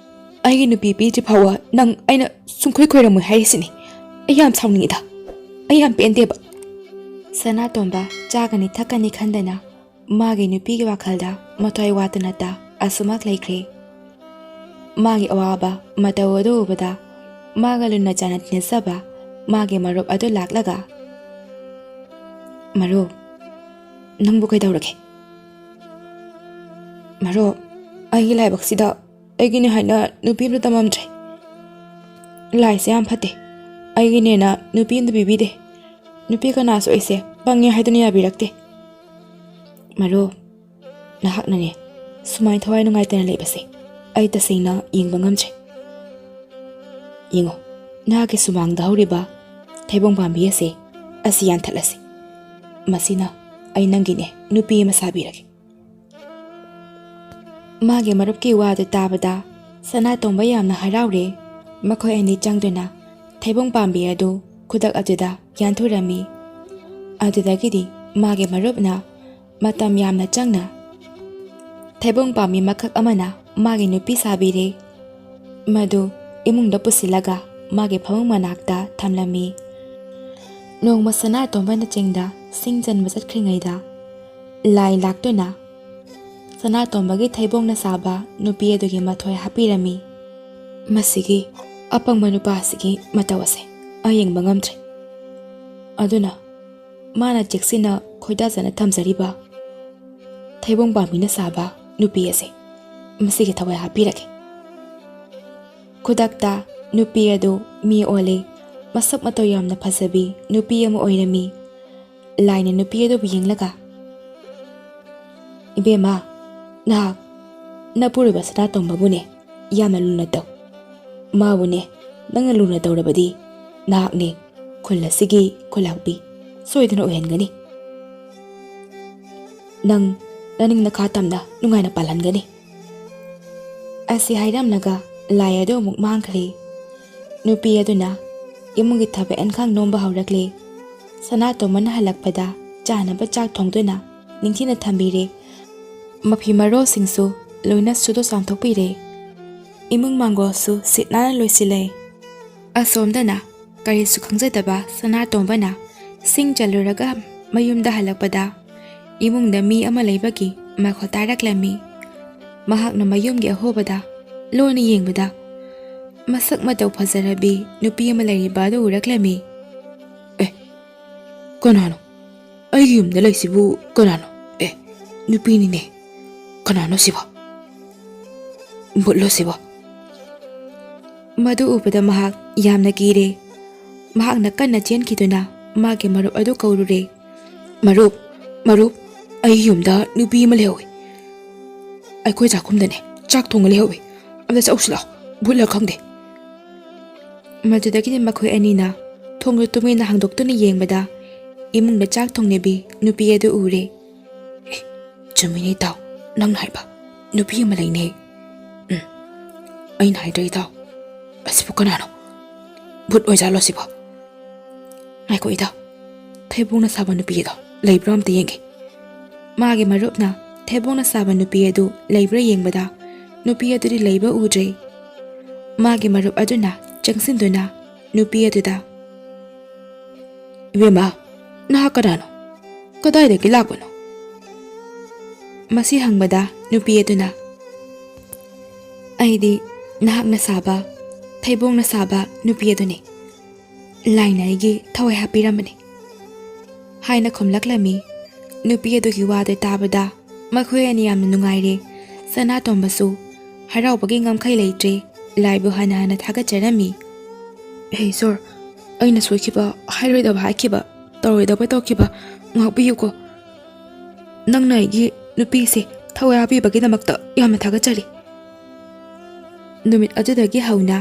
ꯑꯩꯒꯤ ꯅꯨꯄꯤ ꯄꯤꯗ꯭ꯔꯤ ꯐꯥꯎꯕ ꯅꯪ ꯑꯩꯅ ꯁꯨꯡꯈꯣꯏ ꯈꯣꯏꯔꯝꯃꯣꯏ ꯍꯥꯏꯔꯤꯁꯤꯅꯤ꯫ ꯑꯩ ꯌꯥꯝ ꯁꯥꯎꯅꯤꯡꯉꯤꯗ꯫ ꯑꯩ ꯌꯥꯝ ꯄꯦꯟꯗꯦꯕ꯫ ꯁꯅꯥꯇꯣꯝꯕ ꯆꯥꯒꯅꯤ ꯊꯛꯀꯅꯤ ꯈꯟꯗꯅ ꯃꯥꯒꯤ ꯅꯨꯄꯤꯒꯤ ꯋꯥꯈꯜꯗ ꯃꯊ꯭ꯋꯥꯏ ꯋꯥꯠꯇꯅꯇ ꯑꯁꯨꯃꯛ ꯂꯩꯈ꯭ꯔꯦ꯫ ꯃꯥꯒꯤ ꯑꯋꯥꯕ ꯃꯇꯧ ꯑꯗꯨ ꯎꯕꯗ ꯃꯥꯒ ꯂꯨꯅ ꯆꯥꯟꯅ ꯇꯤꯟꯅꯖꯕ ꯃꯥꯒꯤ ꯃꯔꯨꯞ ꯑꯗꯨ ꯂꯥꯛꯂꯒ, "ꯃꯔꯨꯞ, ꯅꯪꯕꯨ ꯀꯩꯗꯧꯔꯒꯦ?" "ꯃꯔꯨꯞ, ꯑꯩꯒꯤ ꯂꯥꯏꯕꯛꯁꯤꯗ ꯑꯩꯒꯤꯅꯦ ꯍꯥꯏꯅ ꯅꯨꯄꯤ ꯑꯃꯇ ꯇꯝꯃꯝꯗ꯭ꯔꯦ꯫ ꯂꯥꯏꯁꯦ ꯌꯥꯝ ꯐꯠꯇꯦ꯫ ꯑꯩꯒꯤꯅꯦꯅ ꯅꯨꯄꯤ ꯑꯃꯇ ꯄꯤꯕꯤꯗꯦ꯫ ꯅꯨꯄꯤ ꯀꯅꯥꯁꯨ ꯑꯩꯁꯦ ꯄꯪꯉꯦ ꯍꯥꯏꯗꯨꯅ ꯌꯥꯕꯤꯔꯛꯇꯦ꯫ ꯃꯔꯨꯞ, ꯅꯍꯥꯛꯅꯅꯦ ꯁꯨꯃꯥꯏꯅ ꯊꯋꯥꯏ ꯅꯨꯡꯉꯥꯏꯇꯅ ꯂꯩꯕꯁꯦ ꯑꯩ ꯇꯁꯦꯡꯅ ꯌꯦꯡꯕ ꯉꯝꯗ꯭ꯔꯦ꯫ ꯌꯦꯡꯉꯣ, ꯅꯍꯥꯛꯀꯤ ꯁꯨꯃꯥꯡꯗ ꯍꯧꯔꯤꯕ ꯊꯩꯕꯣꯡ ꯄꯥꯝꯕꯤ ꯑꯁꯦ, ꯑꯁꯤ ꯌꯥꯟꯊꯠꯂꯁꯤ꯫ ꯃꯁꯤꯅ ꯑꯩ ꯅꯪꯒꯤꯅꯦ ꯅꯨꯄꯤ ꯑꯃ ꯁꯥꯕꯤꯔꯒꯦ꯫" ꯃꯥꯒꯤ ꯃꯔꯨꯞꯀꯤ ꯋꯥꯗꯨ ꯇꯥꯕꯗ ꯁꯅꯥꯇꯣꯝꯕ ꯌꯥꯝꯅ ꯍꯔꯥꯎꯔꯦ꯫ ꯃꯈꯣꯏ ꯑꯅꯤ ꯆꯪꯗꯨꯅ ꯊꯩꯕꯣꯡ ꯄꯥꯝꯕꯤ ꯑꯗꯨ ꯈꯨꯗꯛ ꯑꯗꯨꯗ ꯌꯥꯟꯊꯨꯔꯝꯃꯤ꯫ ꯑꯗꯨꯗꯒꯤꯗꯤ ꯃꯥꯒꯤ ꯃꯔꯨꯞꯅ ꯃꯇꯝ ꯌꯥꯝꯅ ꯆꯪꯅ ꯊꯩꯕꯣꯡ ꯄꯥꯝꯕꯤ ꯃꯀꯛ ꯑꯃꯅ ꯃꯥꯒꯤ ꯅꯨꯄꯤ ꯁꯥꯕꯤꯔꯦ꯫ ꯃꯗꯨ ꯏꯃꯨꯡꯗ ꯄꯨꯁꯤꯜꯂꯒ ꯃꯥꯒꯤ ꯐꯃꯨꯡ ꯃꯅꯥꯛꯇ ꯊꯝꯂꯝꯃꯤ꯫ ꯅꯣꯡꯃ ꯁꯅꯥꯇꯣꯝꯕꯅ ꯆꯤꯡꯗ ꯁꯤꯡ ꯆꯟꯕ ꯆꯠꯈ꯭ꯔꯤꯉꯩꯗ ꯂꯥꯏ ꯂꯥꯛꯇꯨꯅ ꯁꯅꯥꯇꯣꯝꯕꯒꯤ ꯊꯩꯕꯣꯡꯅ ꯁꯥꯕ ꯅꯨꯄꯤ ꯑꯗꯨꯒꯤ ꯃꯊ꯭ꯋꯥꯏ ꯍꯥꯞꯄꯤꯔꯝꯃꯤ꯫ "ꯃꯁꯤꯒꯤ ꯑꯄꯪꯕ ꯅꯨꯄꯥ ꯑꯁꯤꯒꯤ ꯃꯇꯧ ꯑꯁꯦ ꯑꯩ ꯌꯦꯡꯕ ꯉꯝꯗ꯭ꯔꯦ꯫ ꯑꯗꯨꯅ ꯃꯥꯅ ꯆꯦꯛꯁꯤꯟꯅ ꯈꯣꯏꯗꯥꯖꯅ ꯊꯝꯖꯔꯤꯕ ꯊꯩꯕꯣꯡ ꯄꯥꯝꯕꯤꯅ ꯁꯥꯕ ꯅꯨꯄꯤ ꯑꯁꯦ ꯃꯁꯤꯒꯤ ꯊꯋꯥꯏ ꯍꯥꯞꯄꯤꯔꯒꯦ꯫" ꯈꯨꯗꯛꯇ ꯅꯨꯄꯤ ꯑꯗꯨ ꯃꯤ ꯑꯣꯜꯂꯦ꯫ ꯃꯁꯛ ꯃꯇꯧ ꯌꯥꯝꯅ ꯐꯖꯕꯤ ꯅꯨꯄꯤ ꯑꯃ ꯑꯣꯏꯔꯝꯃꯤ꯫ ꯂꯥꯏꯅ ꯅꯨꯄꯤ ꯑꯗꯨꯕꯨ ꯌꯦꯡꯂꯒ, "ꯏꯕꯦꯝꯃ, ꯅꯍꯥꯛ ꯅꯄꯨꯔꯣꯏꯕ ꯁꯅꯥꯇꯣꯝꯕꯕꯨꯅꯦ ꯌꯥꯝꯅ ꯂꯨꯅ ꯇꯧ꯫ ꯃꯥꯕꯨꯅꯦ ꯅꯪꯅ ꯂꯨꯅ ꯇꯧꯔꯕꯗꯤ ꯅꯍꯥꯛꯅꯦ ꯈꯨꯜ ꯑꯁꯤꯒꯤ ꯈꯨꯜꯂꯥꯛꯄꯤ ꯁꯣꯏꯗꯅ ꯑꯣꯏꯍꯟꯒꯅꯤ꯫ ꯅꯪ ꯅꯅꯤꯡ ꯅꯈꯥ ꯇꯝꯅ ꯅꯨꯡꯉꯥꯏꯅ ꯄꯥꯜꯍꯟꯒꯅꯤ꯫" ꯑꯁꯤ ꯍꯥꯏꯔꯝꯂꯒ ꯂꯥꯏ ꯑꯗꯨ ꯑꯃꯨꯛ ꯃꯥꯡꯈ꯭ꯔꯦ꯫ ꯅꯨꯄꯤ ꯑꯗꯨꯅ ꯏꯃꯨꯡꯒꯤ ꯊꯕꯛ ꯏꯟꯈꯥꯡ ꯅꯣꯝꯕ ꯍꯧꯔꯛꯂꯦ꯫ ꯁꯅꯥꯇꯣꯝꯕꯅ ꯍꯜꯂꯛꯄꯗ ꯆꯥꯅꯕ ꯆꯥꯛ ꯊꯣꯡꯗꯨꯅ ꯅꯤꯡꯊꯤꯅ ꯊꯝꯕꯤꯔꯦ꯫ ꯃꯐꯤ ꯃꯔꯣꯜꯁꯤꯡꯁꯨ ꯂꯣꯏꯅ ꯁꯨꯗꯣꯛ ꯆꯥꯝꯊꯣꯛꯄꯤꯔꯦ꯫ ꯏꯃꯨꯡ ꯃꯥꯡꯒꯣꯜꯁꯨ ꯁꯤꯠ ꯅꯥꯟꯅ ꯂꯣꯏꯁꯤꯜꯂꯦ꯫ ꯑꯁꯣꯝꯗꯅ ꯀꯔꯤꯁꯨ ꯈꯪꯖꯗꯕ ꯁꯅꯥꯇꯣꯝꯕꯅ ꯁꯤꯡ ꯆꯜꯂꯨꯔꯒ ꯃꯌꯨꯝꯗ ꯍꯜꯂꯛꯄꯗ, ꯏꯃꯨꯡꯗ ꯃꯤ ꯑꯃ ꯂꯩꯕꯒꯤ ꯃꯈꯣꯜ ꯇꯥꯔꯛꯂꯝꯃꯤ꯫ ꯃꯍꯥꯛꯅ ꯃꯌꯨꯝꯒꯤ ꯑꯍꯣꯕꯗ ꯂꯣꯟꯅ ꯌꯦꯡꯕꯗ, ꯃꯁꯛ ꯃꯇꯧ ꯐꯖꯔꯕꯤ ꯅꯨꯄꯤ ꯑꯃ ꯂꯩꯔꯤꯕ ꯑꯗꯨ ꯎꯔꯛꯂꯝꯃꯤ꯫ "ꯑꯦ, ꯀꯅꯥꯅꯣ? ꯑꯩꯒꯤ ꯌꯨꯝꯗ ꯂꯩꯁꯤꯕꯨ ꯀꯅꯥꯅꯣ? ꯑꯦ, ꯅꯨꯄꯤꯅꯤꯅꯦ꯫ ꯀꯅꯥꯅꯣ ꯁꯤꯕꯣ? ꯚꯨꯠꯂꯣ ꯁꯤꯕꯣ?" ꯃꯗꯨ ꯎꯕꯗ ꯃꯍꯥꯛ ꯌꯥꯝꯅ ꯀꯤꯔꯦ꯫ ꯃꯍꯥꯛꯅ ꯀꯟꯅ ꯆꯦꯟꯈꯤꯗꯨꯅ ꯃꯥꯒꯤ ꯃꯔꯨꯞ ꯑꯗꯨ ꯀꯧꯔꯨꯔꯦ꯫ "ꯃꯔꯨꯞ, ꯃꯔꯨꯞ, ꯑꯩꯒꯤ ꯌꯨꯝꯗ ꯅꯨꯄꯤ ꯑꯃ ꯂꯩꯍꯧꯋꯤ꯫ ꯑꯩꯈꯣꯏ ꯆꯥꯛꯈꯨꯝꯗꯅꯦ ꯆꯥꯛ ꯊꯣꯡꯉ ꯂꯩꯍꯧꯋꯤ꯫ ꯑꯝꯇ ꯆꯠꯂꯨꯁꯤ ꯂꯥꯛꯑꯣ, ꯚꯨꯠꯂ ꯈꯪꯗꯦ꯫" ꯃꯗꯨꯗꯒꯤꯗꯤ ꯃꯈꯣꯏ ꯑꯅꯤꯅ ꯊꯣꯡꯗꯨ ꯇꯨꯃꯤꯟꯅ ꯍꯥꯡꯗꯣꯛꯇꯨꯅ ꯌꯦꯡꯕꯗ, ꯏꯃꯨꯡꯗ ꯆꯥꯛ ꯊꯣꯡꯅꯕꯤ ꯅꯨꯄꯤ ꯑꯗꯨ ꯎꯔꯦ꯫ "ꯑꯦ, ꯆꯨꯝꯃꯤꯅꯦ ꯏꯇꯥꯎ, ꯅꯪꯅ ꯍꯥꯏꯕ ꯅꯨꯄꯤ ꯑꯃ ꯂꯩꯅꯦ꯫ ꯎꯝ, ꯑꯩꯅ ꯍꯥꯏꯗ꯭ꯔꯥ ꯏꯇꯥꯎ? ꯑꯁꯤꯕꯨ ꯀꯅꯥꯅꯣ? ꯚꯨꯠ ꯑꯣꯏꯖꯥꯠꯂꯣ ꯁꯤꯕꯣ? ꯉꯥꯏꯈꯣ ꯏꯇꯥꯎ, ꯊꯩꯕꯣꯡꯅ ꯁꯥꯕ ꯅꯨꯄꯤ ꯑꯗꯣ ꯂꯩꯕ꯭ꯔꯥ ꯑꯝꯇ ꯌꯦꯡꯒꯦ꯫" ꯃꯥꯒꯤ ꯃꯔꯨꯞꯅ ꯊꯩꯕꯣꯡꯅ ꯁꯥꯕ ꯅꯨꯄꯤ ꯑꯗꯨ ꯂꯩꯕ꯭ꯔꯥ ꯌꯦꯡꯕꯗ, ꯅꯨꯄꯤ ꯑꯗꯨꯗꯤ ꯂꯩꯕ ꯎꯗ꯭ꯔꯦ꯫ ꯃꯥꯒꯤ ꯃꯔꯨꯞ ꯑꯗꯨꯅ ꯆꯪꯁꯤꯟꯗꯨꯅ ꯅꯨꯄꯤ ꯑꯗꯨꯗ, "ꯏꯕꯦꯝꯃ, ꯅꯍꯥꯛ ꯀꯅꯥꯅꯣ? ꯀꯗꯥꯏꯗꯒꯤ ꯂꯥꯛꯄꯅꯣ?" ꯃꯁꯤ ꯍꯪꯕꯗ ꯅꯨꯄꯤ ꯑꯗꯨꯅ, "ꯑꯩꯗꯤ ꯅꯍꯥꯛꯅ ꯁꯥꯕ, ꯊꯩꯕꯣꯡꯅ ꯁꯥꯕ ꯅꯨꯄꯤ ꯑꯗꯨꯅꯤ꯫ ꯂꯥꯏꯅ ꯑꯩꯒꯤ ꯊꯋꯥꯏ ꯍꯥꯞꯄꯤꯔꯝꯕꯅꯤ," ꯍꯥꯏꯅ ꯈꯨꯝꯂꯛꯂꯝꯃꯤ꯫ ꯅꯨꯄꯤ ꯑꯗꯨꯒꯤ ꯋꯥꯗꯨ ꯇꯥꯕꯗ ꯃꯈꯣꯏ ꯑꯅꯤ ꯌꯥꯝꯅ ꯅꯨꯡꯉꯥꯏꯔꯦ꯫ ꯁꯅꯥꯇꯣꯝꯕꯁꯨ ꯍꯔꯥꯎꯕꯒꯤ ꯉꯝꯈꯩ ꯂꯩꯇ꯭ꯔꯦ, ꯂꯥꯏꯕꯨ ꯍꯟꯅ ꯍꯟꯅ ꯊꯥꯒꯠꯆꯔꯝꯃꯤ꯫ "ꯍꯦ ꯏꯁꯣꯔ, ꯑꯩꯅ ꯁꯣꯏꯈꯤꯕ, ꯍꯥꯏꯔꯣꯏꯗꯕ ꯍꯥꯏꯈꯤꯕ, ꯇꯧꯔꯣꯏꯗꯕ ꯇꯧꯈꯤꯕ ꯉꯥꯛꯄꯤꯌꯨꯀꯣ꯫ ꯅꯪꯅ ꯑꯩꯒꯤ ꯅꯨꯄꯤꯁꯦ ꯊꯋꯥꯏ ꯍꯥꯞꯄꯤꯕꯒꯤꯗꯃꯛꯇ ꯌꯥꯝꯅ ꯊꯥꯒꯠꯆꯔꯤ꯫" ꯅꯨꯃꯤꯠ ꯑꯗꯨꯗꯒꯤ ꯍꯧꯅ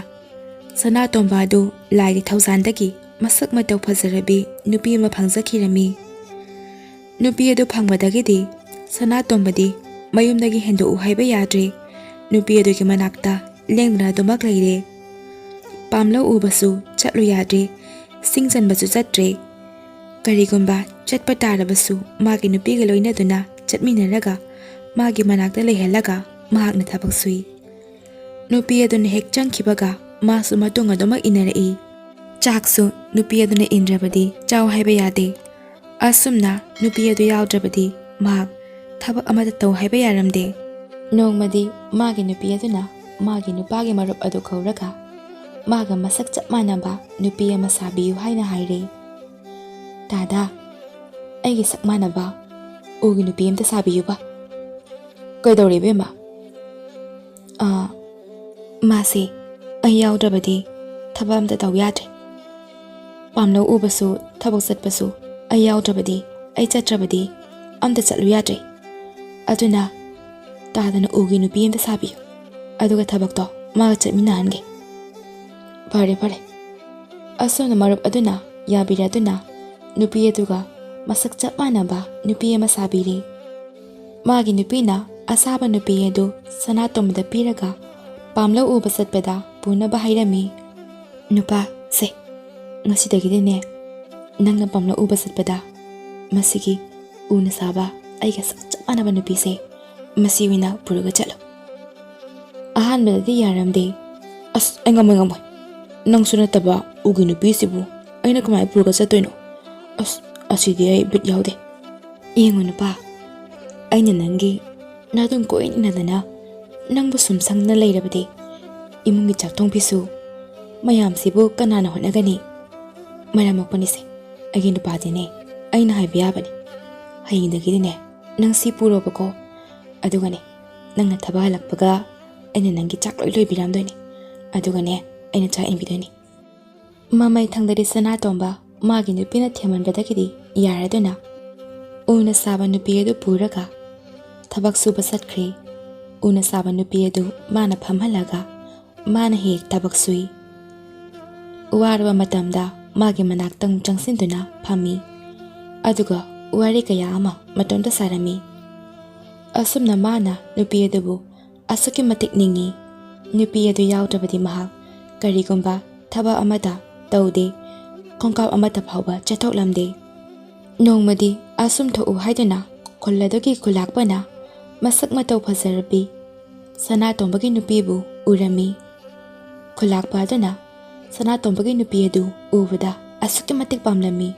ꯁꯅꯥꯇꯣꯝꯕ ꯑꯗꯨ ꯂꯥꯏꯒꯤ ꯊꯧꯖꯥꯟꯗꯒꯤ ꯃꯁꯛ ꯃꯇꯧ ꯐꯖꯔꯕꯤ ꯅꯨꯄꯤ ꯑꯃ ꯐꯪꯖꯈꯤꯔꯝꯃꯤ꯫ ꯅꯨꯄꯤ ꯑꯗꯨ ꯐꯪꯕꯗꯒꯤꯗꯤ ꯁꯅꯥꯇꯣꯝꯕꯗꯤ ꯃꯌꯨꯝꯗꯒꯤ ꯍꯦꯟꯗꯣꯛꯎ ꯍꯥꯏꯕ ꯌꯥꯗ꯭ꯔꯦ꯫ ꯅꯨꯄꯤ ꯑꯗꯨꯒꯤ ꯃꯅꯥꯛꯇ ꯂꯦꯡꯗꯅ ꯑꯗꯨꯃꯛ ꯂꯩꯔꯦ꯫ ꯄꯥꯝꯂꯧ ꯎꯕꯁꯨ ꯆꯠꯂꯨ ꯌꯥꯗ꯭ꯔꯦ, ꯁꯤꯡ ꯆꯟꯕꯁꯨ ꯆꯠꯇ꯭ꯔꯦ꯫ ꯀꯔꯤꯒꯨꯝꯕ ꯆꯠꯄ ꯇꯥꯔꯕꯁꯨ ꯃꯥꯒꯤ ꯅꯨꯄꯤꯒ ꯂꯣꯏꯅꯗꯨꯅ ꯆꯠꯃꯤꯟꯅꯔꯒ ꯃꯥꯒꯤ ꯃꯅꯥꯛꯇ ꯂꯩꯍꯜꯂꯒ ꯃꯍꯥꯛꯅ ꯊꯕꯛ ꯁꯨꯏ꯫ ꯅꯨꯄꯤ ꯑꯗꯨꯅ ꯍꯦꯛ ꯆꯪꯈꯤꯕꯒ ꯃꯥꯁꯨ ꯃꯇꯨꯡ ꯑꯗꯨꯃꯛ ꯏꯟꯅꯔꯛꯏ꯫ ꯆꯥꯛꯁꯨ ꯅꯨꯄꯤ ꯑꯗꯨꯅ ꯏꯟꯗ꯭ꯔꯕꯗꯤ ꯆꯥꯎ ꯍꯥꯏꯕ ꯌꯥꯗꯦ꯫ ꯑꯁꯨꯝꯅ ꯅꯨꯄꯤ ꯑꯗꯨ ꯌꯥꯎꯗ꯭ꯔꯕꯗꯤ ꯃꯍꯥꯛ ꯊꯕꯛ ꯑꯃꯠꯇ ꯇꯧ ꯍꯥꯏꯕ ꯌꯥꯔꯝꯗꯦ꯫ ꯅꯣꯡꯃꯗꯤ ꯃꯥꯒꯤ ꯅꯨꯄꯤ ꯑꯗꯨꯅ ꯃꯥꯒꯤ ꯅꯨꯄꯥꯒꯤ ꯃꯔꯨꯞ ꯑꯗꯨ ꯀꯧꯔꯒ ꯃꯥꯒ ꯃꯁꯛ ꯆꯞ ꯃꯥꯟꯅꯕ ꯅꯨꯄꯤ ꯑꯃ ꯁꯥꯕꯤꯌꯨ ꯍꯥꯏꯅ ꯍꯥꯏꯔꯦ꯫ "ꯇꯥꯗꯥ, ꯑꯩꯒꯤ ꯁꯛ ꯃꯥꯟꯅꯕ ꯎꯒꯤ ꯅꯨꯄꯤ ꯑꯃꯇ ꯁꯥꯕꯤꯌꯨꯕ꯫" "ꯀꯩꯗꯧꯔꯦ ꯏꯕꯦꯝꯃ?" "ꯑꯥ, ꯃꯥꯁꯦ ꯑꯩ ꯌꯥꯎꯗ꯭ꯔꯕꯗꯤ ꯊꯕꯛ ꯑꯝꯇ ꯇꯧ ꯌꯥꯗ꯭ꯔꯦ꯫ ꯄꯥꯝꯂꯧ ꯎꯕꯁꯨ, ꯊꯕꯛ ꯆꯠꯄꯁꯨ ꯑꯩ ꯌꯥꯎꯗ꯭ꯔꯕꯗꯤ, ꯑꯩ ꯆꯠꯇ꯭ꯔꯕꯗꯤ ꯑꯝꯇ ꯆꯠꯂꯨ ꯌꯥꯗ꯭ꯔꯦ꯫ ꯑꯗꯨꯅ ꯇꯥꯗꯅ ꯎꯒꯤ ꯅꯨꯄꯤ ꯑꯝꯇ ꯁꯥꯕꯤꯌꯨ, ꯑꯗꯨꯒ ꯊꯕꯛꯇꯣ ꯃꯥꯒ ꯆꯠꯃꯤꯟꯅꯍꯟꯒꯦ꯫" "ꯐꯔꯦ, ꯐꯔꯦ꯫" ꯑꯁꯨꯝꯅ ꯃꯔꯨꯞ ꯑꯗꯨꯅ ꯌꯥꯕꯤꯔꯗꯨꯅ ꯅꯨꯄꯤ ꯑꯗꯨꯒ ꯃꯁꯛ ꯆꯞ ꯃꯥꯟꯅꯕ ꯅꯨꯄꯤ ꯑꯃ ꯁꯥꯕꯤꯔꯦ꯫ ꯃꯥꯒꯤ ꯅꯨꯄꯤꯅ ꯑꯁꯥꯕ ꯅꯨꯄꯤ ꯑꯗꯨ ꯁꯅꯥꯇꯣꯝꯕꯗ ꯄꯤꯔꯒ ꯄꯥꯝꯂꯧ ꯎꯕ ꯆꯠꯄꯗ ꯄꯨꯅꯕ ꯍꯥꯏꯔꯝꯃꯤ꯫ "ꯅꯨꯄꯥ, ꯁꯦ, ꯉꯁꯤꯗꯒꯤꯗꯤꯅꯦ, ꯅꯪꯅ ꯄꯥꯝꯂꯧ ꯎꯕ ꯆꯠꯄꯗ ꯃꯁꯤꯒꯤ ꯎꯅ ꯁꯥꯕ ꯑꯩꯒ ꯁꯛ ꯆꯞ ꯃꯥꯟꯅꯕ ꯅꯨꯄꯤꯁꯦ ꯃꯁꯤ ꯑꯣꯏꯅ ꯄꯨꯔꯒ ꯆꯠꯂꯣ꯫" ꯑꯍꯥꯟꯕꯗꯗꯤ ꯌꯥꯔꯝꯗꯦ꯫ "ꯑꯁ, ꯑꯩ ꯉꯝꯃꯣꯏ, ꯉꯝꯃꯣꯏ꯫ ꯅꯪꯁꯨ ꯅꯠꯇꯕ ꯎꯒꯤ ꯅꯨꯄꯤꯁꯤꯕꯨ ꯑꯩꯅ ꯀꯃꯥꯏꯅ ꯄꯨꯔꯒ ꯆꯠꯇꯣꯏꯅꯣ? ꯑꯁ, ꯑꯁꯤꯗꯤ ꯑꯩ ꯕꯤꯠ ꯌꯥꯎꯗꯦ꯫" "ꯌꯦꯡꯉꯨ ꯅꯨꯄꯥ, ꯑꯩꯅ ꯅꯪꯒꯤ ꯅꯥꯗꯨꯝ ꯀꯣꯏꯅ ꯏꯟꯅꯗꯅ ꯅꯪꯕꯨ ꯁꯨꯝ ꯁꯪꯗꯅ ꯂꯩꯔꯕꯗꯤ ꯏꯃꯨꯡꯒꯤ ꯆꯥꯛ ꯊꯣꯡ ꯐꯤꯁꯨ ꯃꯌꯥꯝꯁꯤꯕꯨ ꯀꯅꯥꯅ ꯍꯣꯠꯅꯒꯅꯤ? ꯃꯔꯝ ꯃꯣꯛꯄꯅꯤꯁꯦ, ꯑꯩꯒꯤ ꯅꯨꯄꯥꯗꯤꯅꯦ, ꯑꯩꯅ ꯍꯥꯏꯕ ꯌꯥꯕꯅꯤ꯫ ꯍꯌꯦꯡꯗꯒꯤꯗꯤꯅꯦ ꯅꯪ ꯁꯤ ꯄꯨꯔꯣꯕꯀꯣ꯫ ꯑꯗꯨꯒꯅꯦ, ꯅꯪꯅ ꯊꯕꯛ ꯍꯜꯂꯛꯄꯒ ꯑꯩꯅ ꯅꯪꯒꯤ ꯆꯥꯛ ꯂꯣꯏ ꯂꯣꯏꯕꯤꯔꯝꯗꯣꯏꯅꯦ꯫ ꯑꯗꯨꯒꯅꯦ, ꯑꯩꯅ ꯆꯥꯛ ꯏꯟꯕꯤꯗꯣꯏꯅꯤ꯫" ꯃꯃꯩ ꯊꯪꯗꯗꯤ ꯁꯅꯥꯇꯣꯝꯕ ꯃꯥꯒꯤ ꯅꯨꯄꯤꯅ ꯊꯦꯝꯃꯟꯕꯗꯒꯤꯗꯤ ꯌꯥꯔꯗꯨꯅ ꯎꯅ ꯁꯥꯕ ꯅꯨꯄꯤ ꯑꯗꯨ ꯄꯨꯔꯒ ꯊꯕꯛ ꯁꯨꯕ ꯆꯠꯈ꯭ꯔꯦ꯫ ꯎꯅ ꯁꯥꯕ ꯅꯨꯄꯤ ꯑꯗꯨ ꯃꯥꯅ ꯐꯝꯍꯜꯂꯒ ꯃꯥꯅ ꯍꯦꯛ ꯊꯕꯛ ꯁꯨꯏ꯫ ꯋꯥꯔꯕ ꯃꯇꯝꯗ ꯃꯥꯒꯤ ꯃꯅꯥꯛꯇ ꯑꯃꯨꯛ ꯆꯪꯁꯤꯟꯗꯨꯅ ꯐꯝꯃꯤ꯫ ꯑꯗꯨꯒ ꯋꯥꯔꯤ ꯀꯌꯥ ꯑꯃ ꯃꯇꯣꯝꯇ ꯁꯥꯔꯝꯃꯤ꯫ ꯑꯁꯨꯝꯅ ꯃꯥꯅ ꯅꯨꯄꯤ ꯑꯗꯨꯕꯨ ꯑꯁꯨꯛꯀꯤ ꯃꯇꯤꯛ ꯅꯤꯡꯏ꯫ ꯅꯨꯄꯤ ꯑꯗꯨ ꯌꯥꯎꯗ꯭ꯔꯕꯗꯤ ꯃꯍꯥꯛ ꯀꯔꯤꯒꯨꯝꯕ ꯊꯕꯛ ꯑꯃꯠꯇ ꯇꯧꯗꯦ, ꯈꯣꯡꯀꯥꯞ ꯑꯃꯠꯇ ꯐꯥꯎꯕ ꯆꯠꯊꯣꯛꯂꯝꯗꯦ꯫ ꯅꯣꯡꯃꯗꯤ ꯑꯁꯨꯝ ꯊꯣꯛꯎ ꯍꯥꯏꯗꯨꯅ ꯈꯨꯜ ꯑꯗꯨꯒꯤ ꯈꯨꯂꯥꯛꯄꯅ ꯃꯁꯛ ꯃꯇꯧ ꯐꯖꯔꯕꯤ ꯁꯅꯥꯇꯣꯝꯕꯒꯤ ꯅꯨꯄꯤꯕꯨ ꯎꯔꯝꯃꯤ꯫ ꯈꯨꯂꯥꯛꯄ ꯑꯗꯨꯅ ꯁꯅꯥꯇꯣꯝꯕꯒꯤ ꯅꯨꯄꯤ ꯑꯗꯨ ꯎꯕꯗ ꯑꯁꯨꯛꯀꯤ ꯃꯇꯤꯛ ꯄꯥꯝꯂꯝꯃꯤ꯫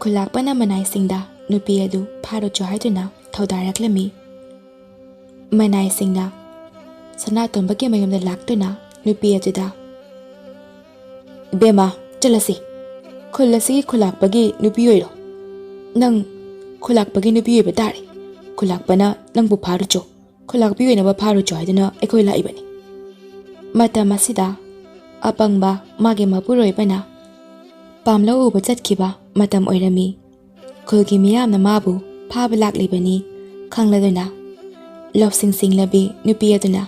ꯈꯨꯂꯥꯛꯄꯅ ꯃꯅꯥꯏꯁꯤꯡꯗ ꯅꯨꯄꯤ ꯑꯗꯨ ꯐꯥꯔꯨꯆꯣ ꯍꯥꯏꯗꯨꯅ ꯊꯧꯗꯥꯔꯛꯂꯝꯃꯤ꯫ ꯃꯅꯥꯏꯁꯤꯡꯅ ꯁꯅꯥꯇꯣꯝꯕꯒꯤ ꯃꯌꯨꯝꯗ ꯂꯥꯛꯇꯨꯅ ꯅꯨꯄꯤ ꯑꯗꯨꯗ, "ꯏꯕꯦꯝꯃ, ꯆꯠꯂꯁꯤ꯫ ꯈꯨꯜ ꯑꯁꯤꯒꯤ ꯈꯨꯂꯥꯛꯄꯒꯤ ꯅꯨꯄꯤ ꯑꯣꯏꯔꯣ꯫ ꯅꯪ ꯈꯨꯂꯥꯛꯄꯒꯤ ꯅꯨꯄꯤ ꯑꯣꯏꯕ ꯇꯥꯔꯦ꯫ ꯈꯨꯂꯥꯛꯄꯅ ꯅꯪꯕꯨ ꯐꯥꯔꯨꯆꯣ, ꯈꯨꯂꯥꯛꯄꯤ ꯑꯣꯏꯅꯕ ꯐꯥꯔꯨꯆꯣ ꯍꯥꯏꯗꯨꯅ ꯑꯩꯈꯣꯏ ꯂꯥꯛꯏꯕꯅꯤ꯫" ꯃꯇꯝ ꯑꯁꯤꯗ ꯑꯄꯪꯕ ꯃꯥꯒꯤ ꯃꯄꯨꯔꯣꯏꯕꯅ ꯄꯥꯝꯂꯧ ꯎꯕ ꯆꯠꯈꯤꯕ ꯃꯇꯝ ꯑꯣꯏꯔꯝꯃꯤ꯫ ꯈꯨꯜꯒꯤ ꯃꯤꯌꯥꯝꯅ ꯃꯥꯕꯨ ꯐꯥꯕ ꯂꯥꯛꯂꯤꯕꯅꯤ ꯈꯪꯂꯗꯨꯅ ꯂꯧꯁꯤꯡ ꯁꯤꯡꯂꯕꯤ ꯅꯨꯄꯤ ꯑꯗꯨꯅ,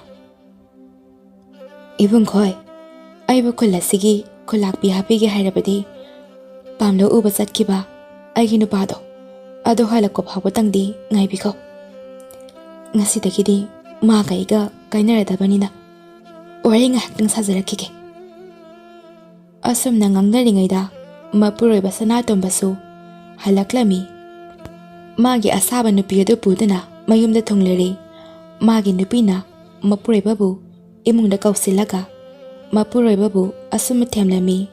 "ꯏꯕꯨꯡꯈꯣꯏ, ꯑꯩꯕꯨ ꯈꯨꯜ ꯑꯁꯤꯒꯤ ꯈꯨꯂꯥꯛꯄꯤ ꯍꯥꯞꯄꯤꯒꯦ ꯍꯥꯏꯔꯕꯗꯤ ꯄꯥꯝꯂꯧ ꯎꯕ ꯆꯠꯈꯤꯕ ꯑꯩꯒꯤ ꯅꯨꯄꯥꯗꯣ ꯑꯗꯨ ꯍꯜꯂꯛꯄ ꯐꯥꯎꯕꯇꯪꯗꯤ ꯉꯥꯏꯕꯤꯈꯣ꯫ ꯉꯁꯤꯗꯒꯤꯗꯤ ꯃꯥꯒ ꯑꯩꯒ ꯀꯥꯏꯅꯔꯗꯕꯅꯤꯅ ꯋꯥꯔꯤ ꯉꯥꯏꯍꯥꯛꯇꯪ ꯁꯥꯖꯔꯛꯈꯤꯒꯦ꯫" ꯑꯁꯨꯝꯅ ꯉꯥꯡꯅꯔꯤꯉꯩꯗ ꯃꯄꯨꯔꯣꯏꯕ ꯁꯅꯥꯇꯣꯝꯕꯁꯨ ꯍꯜꯂꯛꯂꯝꯃꯤ꯫ ꯃꯥꯒꯤ ꯑꯁꯥꯕ ꯅꯨꯄꯤ ꯑꯗꯨ ꯄꯨꯗꯨꯅ ꯃꯌꯨꯝꯗ ꯊꯨꯡꯂꯔꯦ꯫ ꯃꯥꯒꯤ ꯅꯨꯄꯤꯅ ꯃꯄꯨꯔꯣꯏꯕꯕꯨ ꯏꯃꯨꯡꯗ ꯀꯧꯁꯤꯜꯂꯒ ꯃꯄꯨꯔꯣꯏꯕꯕꯨ ꯑꯁꯨꯝꯅ ꯊꯦꯝꯂꯝꯃꯤ,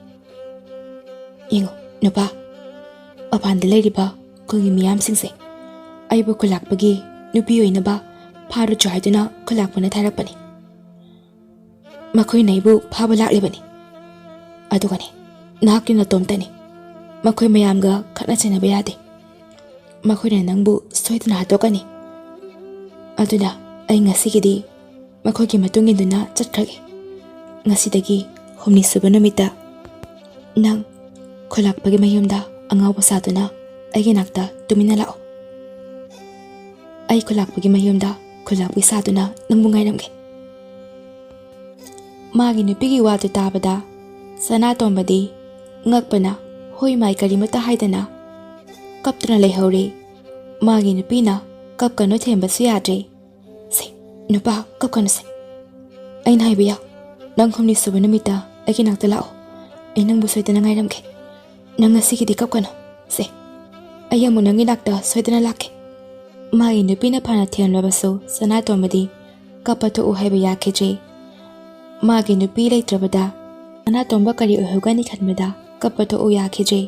"ꯌꯦꯡꯉꯨ ꯅꯨꯄꯥ, ꯃꯄꯥꯟꯗ ꯂꯩꯔꯤꯕ ꯈꯨꯜꯒꯤ ꯃꯤꯌꯥꯝꯁꯤꯡꯁꯦ ꯑꯩꯕꯨ ꯈꯨꯂꯥꯛꯄꯒꯤ ꯅꯨꯄꯤ ꯑꯣꯏꯅꯕ ꯐꯥꯔꯨꯆꯣ ꯍꯥꯏꯗꯨꯅ ꯈꯨꯂꯥꯛꯄꯅ ꯊꯥꯔꯛꯄꯅꯤ꯫ ꯃꯈꯣꯏꯅ ꯑꯩꯕꯨ ꯐꯥꯕ ꯂꯥꯛꯂꯤꯕꯅꯤ꯫ ꯑꯗꯨꯒꯅꯤ, ꯅꯍꯥꯛꯀꯤ ꯅꯇꯣꯝꯇꯅꯤ꯫ ꯃꯈꯣꯏ ꯃꯌꯥꯝꯒ ꯈꯠꯅ ꯆꯩꯅꯕ ꯌꯥꯗꯦ꯫ ꯃꯈꯣꯏꯅ ꯅꯪꯕꯨ ꯁꯣꯏꯗꯅ ꯍꯥꯠꯇꯣꯛꯀꯅꯤ꯫ ꯑꯗꯨꯅ ꯑꯩ ꯉꯁꯤꯒꯤꯗꯤ ꯃꯈꯣꯏꯒꯤ ꯃꯇꯨꯡ ꯏꯟꯗꯨꯅ ꯆꯠꯈ꯭ꯔꯒꯦ꯫ ꯉꯁꯤꯗꯒꯤ ꯍꯨꯝꯅꯤ ꯁꯨꯕ ꯅꯨꯃꯤꯠꯇ ꯅꯪ ꯈꯨꯂꯥꯛꯄꯒꯤ ꯃꯌꯨꯝꯗ ꯑꯉꯥꯎꯕ ꯁꯥꯗꯨꯅ ꯑꯩꯒꯤ ꯅꯥꯛꯇ ꯇꯨꯃꯤꯟꯅ ꯂꯥꯛꯑꯣ꯫ ꯑꯩ ꯈꯨꯂꯥꯛꯄꯒꯤ ꯃꯌꯨꯝꯗ ꯈꯨꯂꯥꯛꯄꯤ ꯁꯥꯗꯨꯅ ꯅꯪꯕꯨ ꯉꯥꯏꯔꯝꯒꯦ꯫" ꯃꯥꯒꯤ ꯅꯨꯄꯤꯒꯤ ꯋꯥꯗꯨ ꯇꯥꯕꯗ ꯁꯅꯥꯇꯣꯝꯕꯗꯤ ꯉꯛꯄꯅ ꯍꯣꯏ ꯃꯥꯏ ꯀꯔꯤꯃꯠꯇ ꯍꯥꯏꯗꯅ ꯀꯞꯇꯨꯅ ꯂꯩꯍꯧꯔꯦ꯫ ꯃꯥꯒꯤ ꯅꯨꯄꯤꯅ ꯀꯞꯀꯅꯨ ꯊꯦꯝꯕꯁꯨ ꯌꯥꯗ꯭ꯔꯦ꯫ "ꯁꯦ, ꯅꯨꯄꯥ, ꯀꯞꯀꯅꯨꯁꯦ꯫ ꯑꯩꯅ ꯍꯥꯏꯕ ꯌꯥꯎ꯫ ꯅꯪ ꯍꯨꯝꯅꯤ ꯁꯨꯕ ꯅꯨꯃꯤꯠꯇ ꯑꯩꯒꯤ ꯅꯥꯛꯇ ꯂꯥꯛꯑꯣ꯫ ꯑꯩ ꯅꯪꯕꯨ ꯁꯣꯏꯗꯅ ꯉꯥꯏꯔꯝꯒꯦ꯫ ꯅꯪ ꯉꯁꯤꯒꯤꯗꯤ ꯀꯞꯀꯅꯨ꯫ ꯁꯦ, ꯑꯩ ꯑꯃꯨꯛ ꯅꯪꯒꯤ ꯅꯥꯛꯇ ꯁꯣꯏꯗꯅ ꯂꯥꯛꯀꯦ꯫" ꯃꯥꯒꯤ ꯅꯨꯄꯤꯅ ꯐꯅ ꯊꯦꯝꯂꯕꯁꯨ ꯁꯅꯥꯇꯣꯝꯕꯗꯤ ꯀꯞꯄ ꯇꯣꯛꯎ ꯍꯥꯏꯕ ꯌꯥꯈꯤꯗ꯭ꯔꯦ꯫ ꯃꯥꯒꯤ ꯅꯨꯄꯤ ꯂꯩꯇ꯭ꯔꯕꯗ ꯁꯅꯥꯇꯣꯝꯕ ꯀꯔꯤ ꯑꯣꯏꯍꯧꯒꯅꯤ ꯈꯟꯕꯗ ꯀꯞꯄ ꯊꯣꯛꯎ ꯌꯥꯈꯤꯗ꯭ꯔꯦ꯫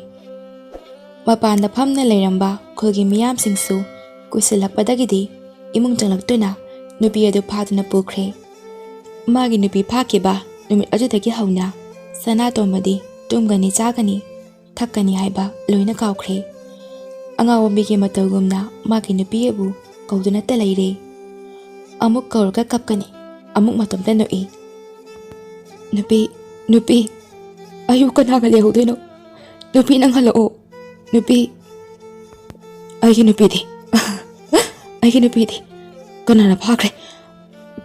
ꯃꯄꯥꯟꯗ ꯐꯝꯅ ꯂꯩꯔꯝꯕ ꯈꯨꯜꯒꯤ ꯃꯤꯌꯥꯝꯁꯤꯡꯁꯨ ꯀꯨꯏꯁꯤꯜꯂꯛꯄꯗꯒꯤꯗꯤ ꯏꯃꯨꯡ ꯆꯪꯂꯛꯇꯨꯅ ꯅꯨꯄꯤ ꯑꯗꯨ ꯐꯥꯗꯨꯅ ꯄꯨꯈ꯭ꯔꯦ꯫ ꯃꯥꯒꯤ ꯅꯨꯄꯤ ꯐꯥꯈꯤꯕ ꯅꯨꯃꯤꯠ ꯑꯗꯨꯗꯒꯤ ꯍꯧꯅ ꯁꯅꯥꯇꯣꯝꯕꯗꯤ ꯇꯨꯝꯒꯅꯤ, ꯆꯥꯒꯅꯤ, ꯊꯛꯀꯅꯤ ꯍꯥꯏꯕ ꯂꯣꯏꯅ ꯀꯥꯎꯈ꯭ꯔꯦ꯫ ꯑꯉꯥꯎꯕ ꯃꯤꯒꯤ ꯃꯇꯧꯒꯨꯝꯅ ꯃꯥꯒꯤ ꯅꯨꯄꯤ ꯑꯕꯨ ꯀꯧꯗꯨꯅꯇ ꯂꯩꯔꯦ꯫ ꯑꯃꯨꯛ ꯀꯧꯔꯒ ꯀꯞꯀꯅꯤ, ꯑꯃꯨꯛ ꯃꯇꯣꯝꯇ ꯅꯣꯛꯏ꯫ "ꯅꯨꯄꯤ, ꯅꯨꯄꯤ, ꯑꯩꯕꯨ ꯀꯅꯥꯒ ꯂꯩꯍꯧꯗꯣꯏꯅꯣ? ꯅꯨꯄꯤ, ꯅꯪ ꯍꯜꯂꯛꯑꯣ꯫ ꯅꯨꯄꯤ, ꯑꯩꯒꯤ ꯅꯨꯄꯤꯗꯤ, ꯑꯩꯒꯤ ꯅꯨꯄꯤꯗꯤ ꯀꯅꯥꯅ ꯐꯥꯈ꯭ꯔꯦ?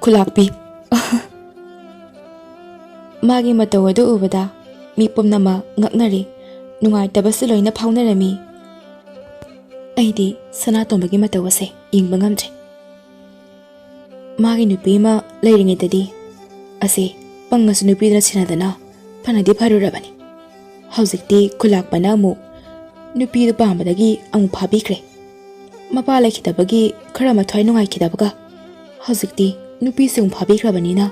ꯈꯨꯂꯥꯛꯄꯤ!" ꯃꯥꯒꯤ ꯃꯇꯧ ꯑꯗꯨ ꯎꯕꯗ ꯃꯤ ꯄꯨꯝꯅꯃꯛ ꯉꯛꯅꯔꯦ, ꯅꯨꯡꯉꯥꯏꯇꯕꯁꯨ ꯂꯣꯏꯅ ꯐꯥꯎꯅꯔꯝꯃꯤ꯫ ꯑꯩꯗꯤ ꯁꯅꯥꯇꯣꯝꯕꯒꯤ ꯃꯇꯧ ꯑꯁꯦ ꯌꯦꯡꯕ ꯉꯝꯗ꯭ꯔꯦ꯫ ꯃꯥꯒꯤ ꯅꯨꯄꯤ ꯑꯃ ꯂꯩꯔꯤꯉꯩꯗꯗꯤ ꯑꯁꯦ ꯄꯪꯉꯁꯨ ꯅꯨꯄꯤꯗꯨꯅ ꯁꯦꯟꯅꯗꯅ ꯐꯅꯗꯤ ꯐꯔꯨꯔꯕꯅꯤ꯫ ꯍꯧꯖꯤꯛꯇꯤ ꯈꯨꯂꯥꯛꯄꯅ ꯑꯃꯨꯛ ꯅꯨꯄꯤꯗꯨ ꯄꯥꯝꯕꯗꯒꯤ ꯑꯃꯨꯛ ꯐꯥꯕꯤꯈ꯭ꯔꯦ꯫ ꯃꯄꯥ ꯂꯩꯈꯤꯗꯕꯒꯤ ꯈꯔ ꯃꯊ꯭ꯋꯥꯏ ꯅꯨꯡꯉꯥꯏꯈꯤꯗꯕꯒ ꯍꯧꯖꯤꯛꯇꯤ ꯅꯨꯄꯤꯁꯨ ꯑꯃꯨꯛ ꯐꯥꯕꯤꯈ꯭ꯔꯕꯅꯤꯅ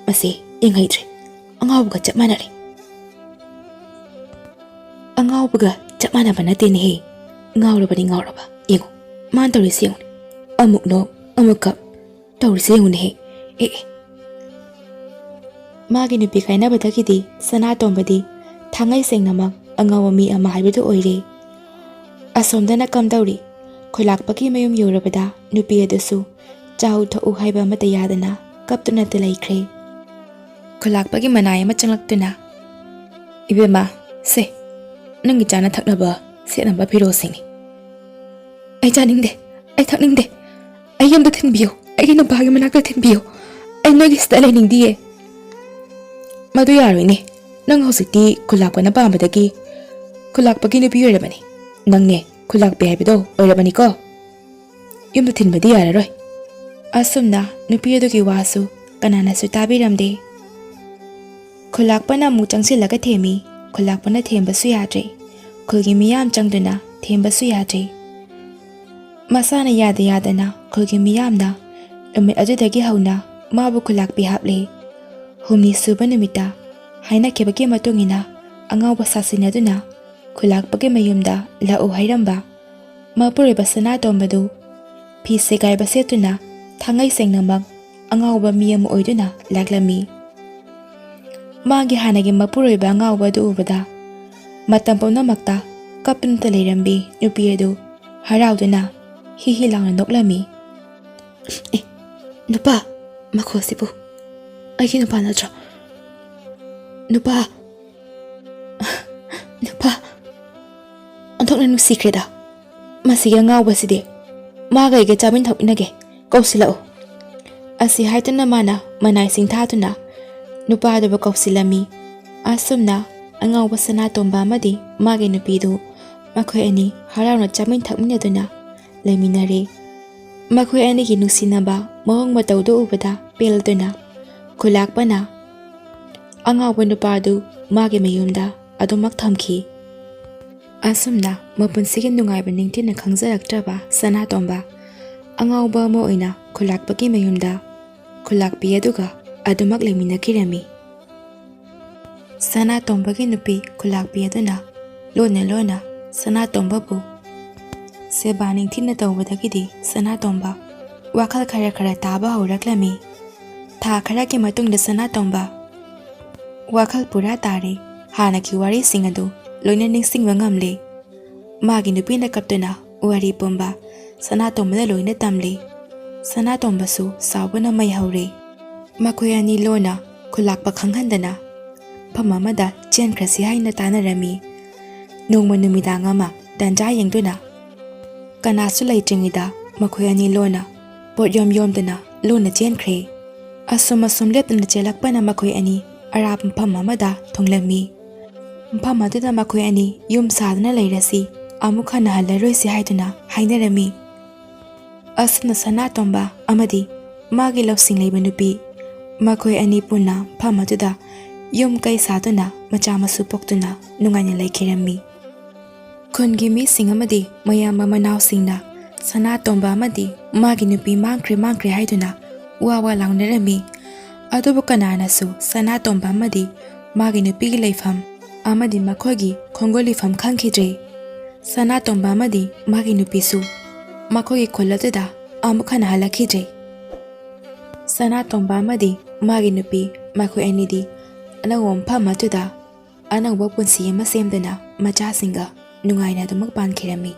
ꯃꯁꯤ ꯌꯦꯡꯍꯩꯗ꯭ꯔꯦ꯫ ꯑꯉꯥꯎꯕꯒ ꯆꯞ ꯃꯥꯟꯅꯔꯦ꯫ ꯑꯉꯥꯎꯕꯒ ꯆꯞ ꯃꯥꯟꯅꯕ ꯅꯠꯇꯦꯅꯦꯍꯦ꯫ ꯉꯥꯎꯔꯕꯅꯤ, ꯉꯥꯎꯔꯕ꯫ ꯌꯦꯡꯉꯨ, ꯃꯥꯅ ꯇꯧꯔꯤꯁꯤ ꯌꯦꯡꯉꯨꯅꯦ꯫ ꯑꯃꯨꯛ ꯅꯣꯛ, ꯑꯃꯨꯛ ꯀꯞ꯫ ꯇꯧꯔꯤꯁꯤ ꯌꯦꯡꯉꯨꯅꯦꯍꯦ꯫ ꯑꯦ, ꯑꯦ꯫ ꯃꯥꯒꯤ ꯅꯨꯄꯤ ꯀꯥꯏꯅꯕꯗꯒꯤꯗꯤ ꯁꯅꯥꯇꯣꯝꯕꯗꯤ ꯊꯥꯡꯉꯩ ꯁꯦꯡꯅꯃꯛ ꯑꯉꯥꯎꯕ ꯃꯤ ꯑꯃ ꯍꯥꯏꯕꯗꯨ ꯑꯣꯏꯔꯦ꯫ ꯑꯁꯣꯝꯗꯅ ꯀꯝꯗꯧꯔꯤ? ꯈꯨꯂꯥꯛꯄꯒꯤ ꯃꯌꯨꯝ ꯌꯧꯔꯕꯗ ꯅꯨꯄꯤ ꯑꯗꯨꯁꯨ ꯆꯥꯎ ꯊꯛꯎ ꯍꯥꯏꯕ ꯑꯃꯠꯇ ꯌꯥꯗꯅ ꯀꯞꯇꯨꯅꯇ ꯂꯩꯈ꯭ꯔꯦ꯫ ꯈꯨꯂꯥꯛꯄꯒꯤ ꯃꯅꯥꯏ ꯑꯃ ꯆꯪꯂꯛꯇꯨꯅ, "ꯏꯕꯦꯝꯃ, ꯁꯦ, ꯅꯪꯒꯤ ꯆꯥꯅ ꯊꯛꯅꯕ ꯁꯦꯠꯅꯕ ꯐꯤꯔꯣꯜꯁꯤꯡꯅꯤ꯫" "ꯑꯩ ꯆꯥꯅꯤꯡꯗꯦ, ꯑꯩ ꯊꯛꯅꯤꯡꯗꯦ, ꯑꯩ ꯌꯨꯝꯗ ꯊꯤꯟꯕꯤꯌꯨ, ꯑꯩꯒꯤ ꯅꯨꯄꯥꯒꯤ ꯃꯅꯥꯛꯇ ꯊꯤꯟꯕꯤꯌꯨ, ꯑꯩ ꯅꯣꯏꯒꯤ ꯁꯤꯗ ꯂꯩꯅꯤꯡꯗꯤꯌꯦ꯫" "ꯃꯗꯨ ꯌꯥꯔꯣꯏꯅꯦ, ꯅꯪ ꯍꯧꯖꯤꯛꯇꯤ ꯈꯨꯂꯥꯛꯄꯅ ꯄꯥꯝꯕꯗꯒꯤ ꯈꯨꯂꯥꯛꯄꯒꯤ ꯅꯨꯄꯤ ꯑꯣꯏꯔꯕꯅꯤ, ꯅꯪꯅꯦ ꯈꯨꯂꯥꯛꯄꯤ ꯍꯥꯏꯕꯗꯣ ꯑꯣꯏꯔꯕꯅꯤꯀꯣ꯫ ꯌꯨꯝꯗ ꯊꯤꯟꯕꯗꯤ ꯌꯥꯔꯔꯣꯏ꯫" ꯑꯁꯨꯝꯅ ꯅꯨꯄꯤ ꯑꯗꯨꯒꯤ ꯋꯥꯁꯨ ꯀꯅꯥꯅꯁꯨ ꯇꯥꯕꯤꯔꯝꯗꯦ꯫ ꯈꯨꯂꯥꯛꯄꯅ ꯑꯃꯨꯛ ꯆꯪꯁꯤꯜꯂꯒ ꯊꯦꯝꯃꯤ꯫ ꯈꯨꯂꯥꯛꯄꯅ ꯊꯦꯝꯕꯁꯨ ꯌꯥꯗ꯭ꯔꯦ꯫ ꯈꯨꯜꯒꯤ ꯃꯤꯌꯥꯝ ꯆꯪꯗꯨꯅ ꯊꯦꯝꯕꯁꯨ ꯌꯥꯗ꯭ꯔꯦ꯫ ꯃꯁꯥꯅ ꯌꯥꯗ ꯌꯥꯗꯅ ꯈꯨꯜꯒꯤ ꯃꯤꯌꯥꯝꯅ ꯅꯨꯃꯤꯠ ꯑꯗꯨꯗꯒꯤ ꯍꯧꯅ ꯃꯥꯕꯨ ꯈꯨꯂꯥꯛꯄꯤ ꯍꯥꯞꯂꯦ꯫ ꯍꯨꯝꯅꯤ ꯁꯨꯕ ꯅꯨꯃꯤꯠꯇ ꯍꯥꯏꯅꯈꯤꯕꯒꯤ ꯃꯇꯨꯡ ꯏꯟꯅ ꯑꯉꯥꯎꯕ ꯁꯥꯁꯤꯟꯅꯗꯨꯅ ꯈꯨꯂꯥꯛꯄꯒꯤ ꯃꯌꯨꯝꯗ ꯂꯥꯛꯎ ꯍꯥꯏꯔꯝꯕ ꯃꯄꯨꯔꯣꯏꯕ ꯁꯅꯥꯇꯣꯝꯕꯗꯨ ꯐꯤ ꯁꯦꯒꯥꯏꯕ ꯁꯦꯠꯇꯨꯅ ꯊꯥꯡꯉꯩ ꯁꯦꯡꯅꯃꯛ ꯑꯉꯥꯎꯕ ꯃꯤ ꯑꯃ ꯑꯣꯏꯗꯨꯅ ꯂꯥꯛꯂꯝꯃꯤ꯫ ꯃꯥꯒꯤ ꯍꯥꯟꯅꯒꯤ ꯃꯄꯨꯔꯣꯏꯕ ꯑꯉꯥꯎꯕ ꯑꯗꯨ ꯎꯕꯗ ꯃꯇꯝ ꯄꯨꯝꯅꯃꯛꯇ ꯀꯞꯇꯨꯅꯇ ꯂꯩꯔꯝꯕꯤ ꯅꯨꯄꯤ ꯑꯗꯨ ꯍꯔꯥꯎꯗꯨꯅ ꯍꯤ ꯍꯤ ꯂꯥꯎꯅ ꯅꯣꯛꯂꯝꯃꯤ꯫ "ꯑꯦ, ꯅꯨꯄꯥ, ꯃꯈꯣꯜꯁꯤꯕꯨ ꯑꯩꯒꯤ ꯅꯨꯄꯥ ꯅꯠꯇ꯭ꯔꯣ? ꯅꯨꯄꯥ, ꯑꯣꯟꯊꯣꯛꯅ ꯅꯨꯡꯁꯤꯈ꯭ꯔꯦꯗ ꯃꯁꯤꯒꯤ ꯑꯉꯥꯎꯕꯁꯤꯗꯤ꯫ ꯃꯥꯒ ꯑꯩꯒ ꯆꯥꯃꯤꯟ ꯊꯛꯃꯤꯟꯅꯒꯦ, ꯀꯧꯁꯤꯜꯂꯛꯎ꯫" ꯑꯁꯤ ꯍꯥꯏꯗꯨꯅ ꯃꯥꯅ ꯃꯅꯥꯏ ꯁꯤꯡꯊꯥꯗꯨꯅ ꯅꯨꯄꯥꯗꯨꯕꯨ ꯀꯧꯁꯤꯜꯂꯝꯃꯤ꯫ ꯑꯁꯨꯝꯅ ꯑꯉꯥꯎꯕ ꯁꯅꯥꯇꯣꯝꯕ ꯑꯃꯗꯤ ꯃꯥꯒꯤ ꯅꯨꯄꯤꯗꯨ ꯃꯈꯣꯏ ꯑꯅꯤ ꯍꯔꯥꯎꯅ ꯆꯥꯃꯤꯟ ꯊꯛꯃꯤꯟꯅꯗꯨꯅ ꯂꯩꯃꯤꯟꯅꯔꯦ꯫ ꯃꯈꯣꯏ ꯑꯅꯤꯒꯤ ꯅꯨꯡꯁꯤꯅꯕ ꯃꯑꯣꯡ ꯃꯇꯧꯗꯨ ꯎꯕꯗ ꯄꯦꯜꯂꯗꯨꯅ ꯈꯨꯂꯥꯛꯄꯅ ꯑꯉꯥꯎꯕ ꯅꯨꯄꯥꯗꯨ ꯃꯥꯒꯤ ꯃꯌꯨꯝꯗ ꯑꯗꯨꯃꯛ ꯊꯝꯈꯤ꯫ ꯑꯁꯨꯝꯅ ꯃꯄꯨꯟꯁꯤꯒꯤ ꯅꯨꯡꯉꯥꯏꯕ ꯅꯤꯡꯊꯤꯅ ꯈꯪꯖꯔꯛꯇ꯭ꯔꯕ ꯁꯅꯥꯇꯣꯝꯕ ꯑꯉꯥꯎꯕ ꯑꯃ ꯑꯣꯏꯅ ꯈꯨꯂꯥꯛꯄꯒꯤ ꯃꯌꯨꯝꯗ ꯈꯨꯂꯥꯛꯄꯤ ꯑꯗꯨꯒ ꯑꯗꯨꯃꯛ ꯂꯩꯃꯤꯟꯅꯈꯤꯔꯝꯃꯤ꯫ ꯁꯅꯥꯇꯣꯝꯕꯒꯤ ꯅꯨꯄꯤ ꯈꯨꯂꯥꯛꯄꯤ ꯑꯗꯨꯅ ꯂꯣꯟꯅ ꯂꯣꯟꯅ ꯁꯅꯥꯇꯣꯝꯕꯕꯨ ꯁꯦꯕꯥ ꯅꯤꯡꯊꯤꯅ ꯇꯧꯕꯗꯒꯤꯗꯤ ꯁꯅꯥꯇꯣꯝꯕ ꯋꯥꯈꯜ ꯈꯔ ꯈꯔ ꯇꯥꯕ ꯍꯧꯔꯛꯂꯝꯃꯤ꯫ ꯊꯥ ꯈꯔꯒꯤ ꯃꯇꯨꯡꯗ ꯁꯅꯥꯇꯣꯝꯕ ꯋꯥꯈꯜ ꯄꯨꯔꯥ ꯇꯥꯔꯦ꯫ ꯍꯥꯟꯅꯒꯤ ꯋꯥꯔꯤꯁꯤꯡ ꯑꯗꯨ ꯂꯣꯏꯅ ꯅꯤꯡꯁꯤꯡꯕ ꯉꯝꯂꯦ꯫ ꯃꯥꯒꯤ ꯅꯨꯄꯤꯅ ꯀꯞꯇꯨꯅ ꯋꯥꯔꯤ ꯄꯨꯝꯕ ꯁꯅꯥꯇꯣꯝꯕꯗ ꯂꯣꯏꯅ ꯇꯝꯂꯦ꯫ ꯁꯅꯥꯇꯣꯝꯕꯁꯨ ꯁꯥꯎꯕꯅ ꯃꯩ ꯍꯧꯔꯦ꯫ ꯃꯈꯣꯏ ꯑꯅꯤ ꯂꯣꯟꯅ ꯈꯨꯂꯥꯛꯄ ꯈꯪꯍꯟꯗꯅ ꯃꯐꯝ ꯑꯃꯗ ꯆꯦꯟꯈ꯭ꯔꯁꯤ ꯍꯥꯏꯅ ꯇꯥꯟꯅꯔꯝꯃꯤ꯫ ꯅꯣꯡꯃ ꯅꯨꯃꯤꯗꯥꯡ ꯑꯃ ꯇꯟꯖꯥ ꯌꯦꯡꯗꯨꯅ ꯀꯅꯥꯁꯨ ꯂꯩꯇ꯭ꯔꯤꯉꯩꯗ ꯃꯈꯣꯏ ꯑꯅꯤ ꯂꯣꯟꯅ ꯄꯣꯠ ꯌꯣꯝ ꯌꯣꯝꯗꯨꯅ ꯂꯣꯟꯅ ꯆꯦꯟꯈ꯭ꯔꯦ꯫ ꯑꯁꯨꯝ ꯑꯁꯨꯝ ꯂꯦꯞꯇꯅ ꯆꯦꯜꯂꯛꯄꯅ ꯃꯈꯣꯏ ꯑꯅꯤ ꯑꯔꯥꯞꯄ ꯃꯐꯝ ꯑꯃꯗ ꯊꯨꯡꯂꯝꯃꯤ꯫ ꯃꯐꯝ ꯑꯗꯨꯗ ꯃꯈꯣꯏ ꯑꯅꯤ ꯌꯨꯝ ꯁꯥꯗꯨꯅ ꯂꯩꯔꯁꯤ, ꯑꯃꯨꯛ ꯍꯟꯅ ꯍꯜꯂꯔꯣꯏꯁꯤ ꯍꯥꯏꯗꯨꯅ ꯍꯥꯏꯅꯔꯝꯃꯤ꯫ ꯑꯁꯨꯝꯅ ꯁꯅꯥꯇꯣꯝꯕ ꯑꯃꯗꯤ ꯃꯥꯒꯤ ꯂꯧꯁꯤꯡ ꯂꯩꯕ ꯅꯨꯄꯤ ꯃꯈꯣꯏ ꯑꯅꯤ ꯄꯨꯟꯅ ꯃꯐꯝ ꯑꯗꯨꯗ ꯌꯨꯝ ꯀꯩ ꯁꯥꯗꯨꯅ ꯃꯆꯥ ꯃꯁꯨ ꯄꯣꯛꯇꯨꯅ ꯅꯨꯡꯉꯥꯏꯅ ꯂꯩꯈꯤꯔꯝꯃꯤ꯫ ꯈꯨꯟꯒꯤ ꯃꯤꯁꯤꯡ ꯑꯃꯗꯤ ꯃꯌꯥꯝꯕ ꯃꯅꯥꯎꯁꯤꯡꯅ ꯁꯅꯥꯇꯣꯝꯕ ꯑꯃꯗꯤ ꯃꯥꯒꯤ ꯅꯨꯄꯤ ꯃꯥꯡꯈ꯭ꯔꯦ ꯃꯥꯡꯈ꯭ꯔꯦ ꯍꯥꯏꯗꯨꯅ ꯋꯥ ꯋꯥ ꯂꯥꯎꯅꯔꯝꯃꯤ꯫ ꯑꯗꯨꯕꯨ ꯀꯅꯥꯅꯁꯨ ꯁꯅꯥꯇꯣꯝꯕ ꯑꯃꯗꯤ ꯃꯥꯒꯤ ꯅꯨꯄꯤꯒꯤ ꯂꯩꯐꯝ ꯑꯃꯗꯤ ꯃꯈꯣꯏꯒꯤ ꯈꯣꯡꯒꯨꯜ ꯂꯤꯐꯝ ꯈꯪꯈꯤꯗ꯭ꯔꯦ꯫ ꯁꯅꯥꯇꯣꯝꯕ ꯑꯃꯗꯤ ꯃꯥꯒꯤ ꯅꯨꯄꯤꯁꯨ ꯃꯈꯣꯏꯒꯤ ꯈꯨꯜ ꯑꯗꯨꯗ ꯑꯃꯨꯛ ꯍꯟꯅ ꯍꯜꯂꯛꯈꯤꯗ꯭ꯔꯦ꯫ ꯁꯅꯥꯇꯣꯝꯕ ꯑꯃꯗꯤ ꯃꯥꯒꯤ ꯅꯨꯄꯤ, ꯃꯈꯣꯏ ꯑꯅꯤꯗꯤ ꯑꯅꯧꯕ ꯃꯐꯝ ꯑꯗꯨꯗ ꯑꯅꯧꯕ ꯄꯨꯟꯁꯤ ꯑꯃ ꯁꯦꯝꯗꯨꯅ ꯃꯆꯥꯁꯤꯡꯒ ꯅꯨꯡꯉꯥꯏꯅ ꯑꯗꯨꯃꯛ ꯄꯥꯟꯈꯤꯔꯝꯃꯤ꯫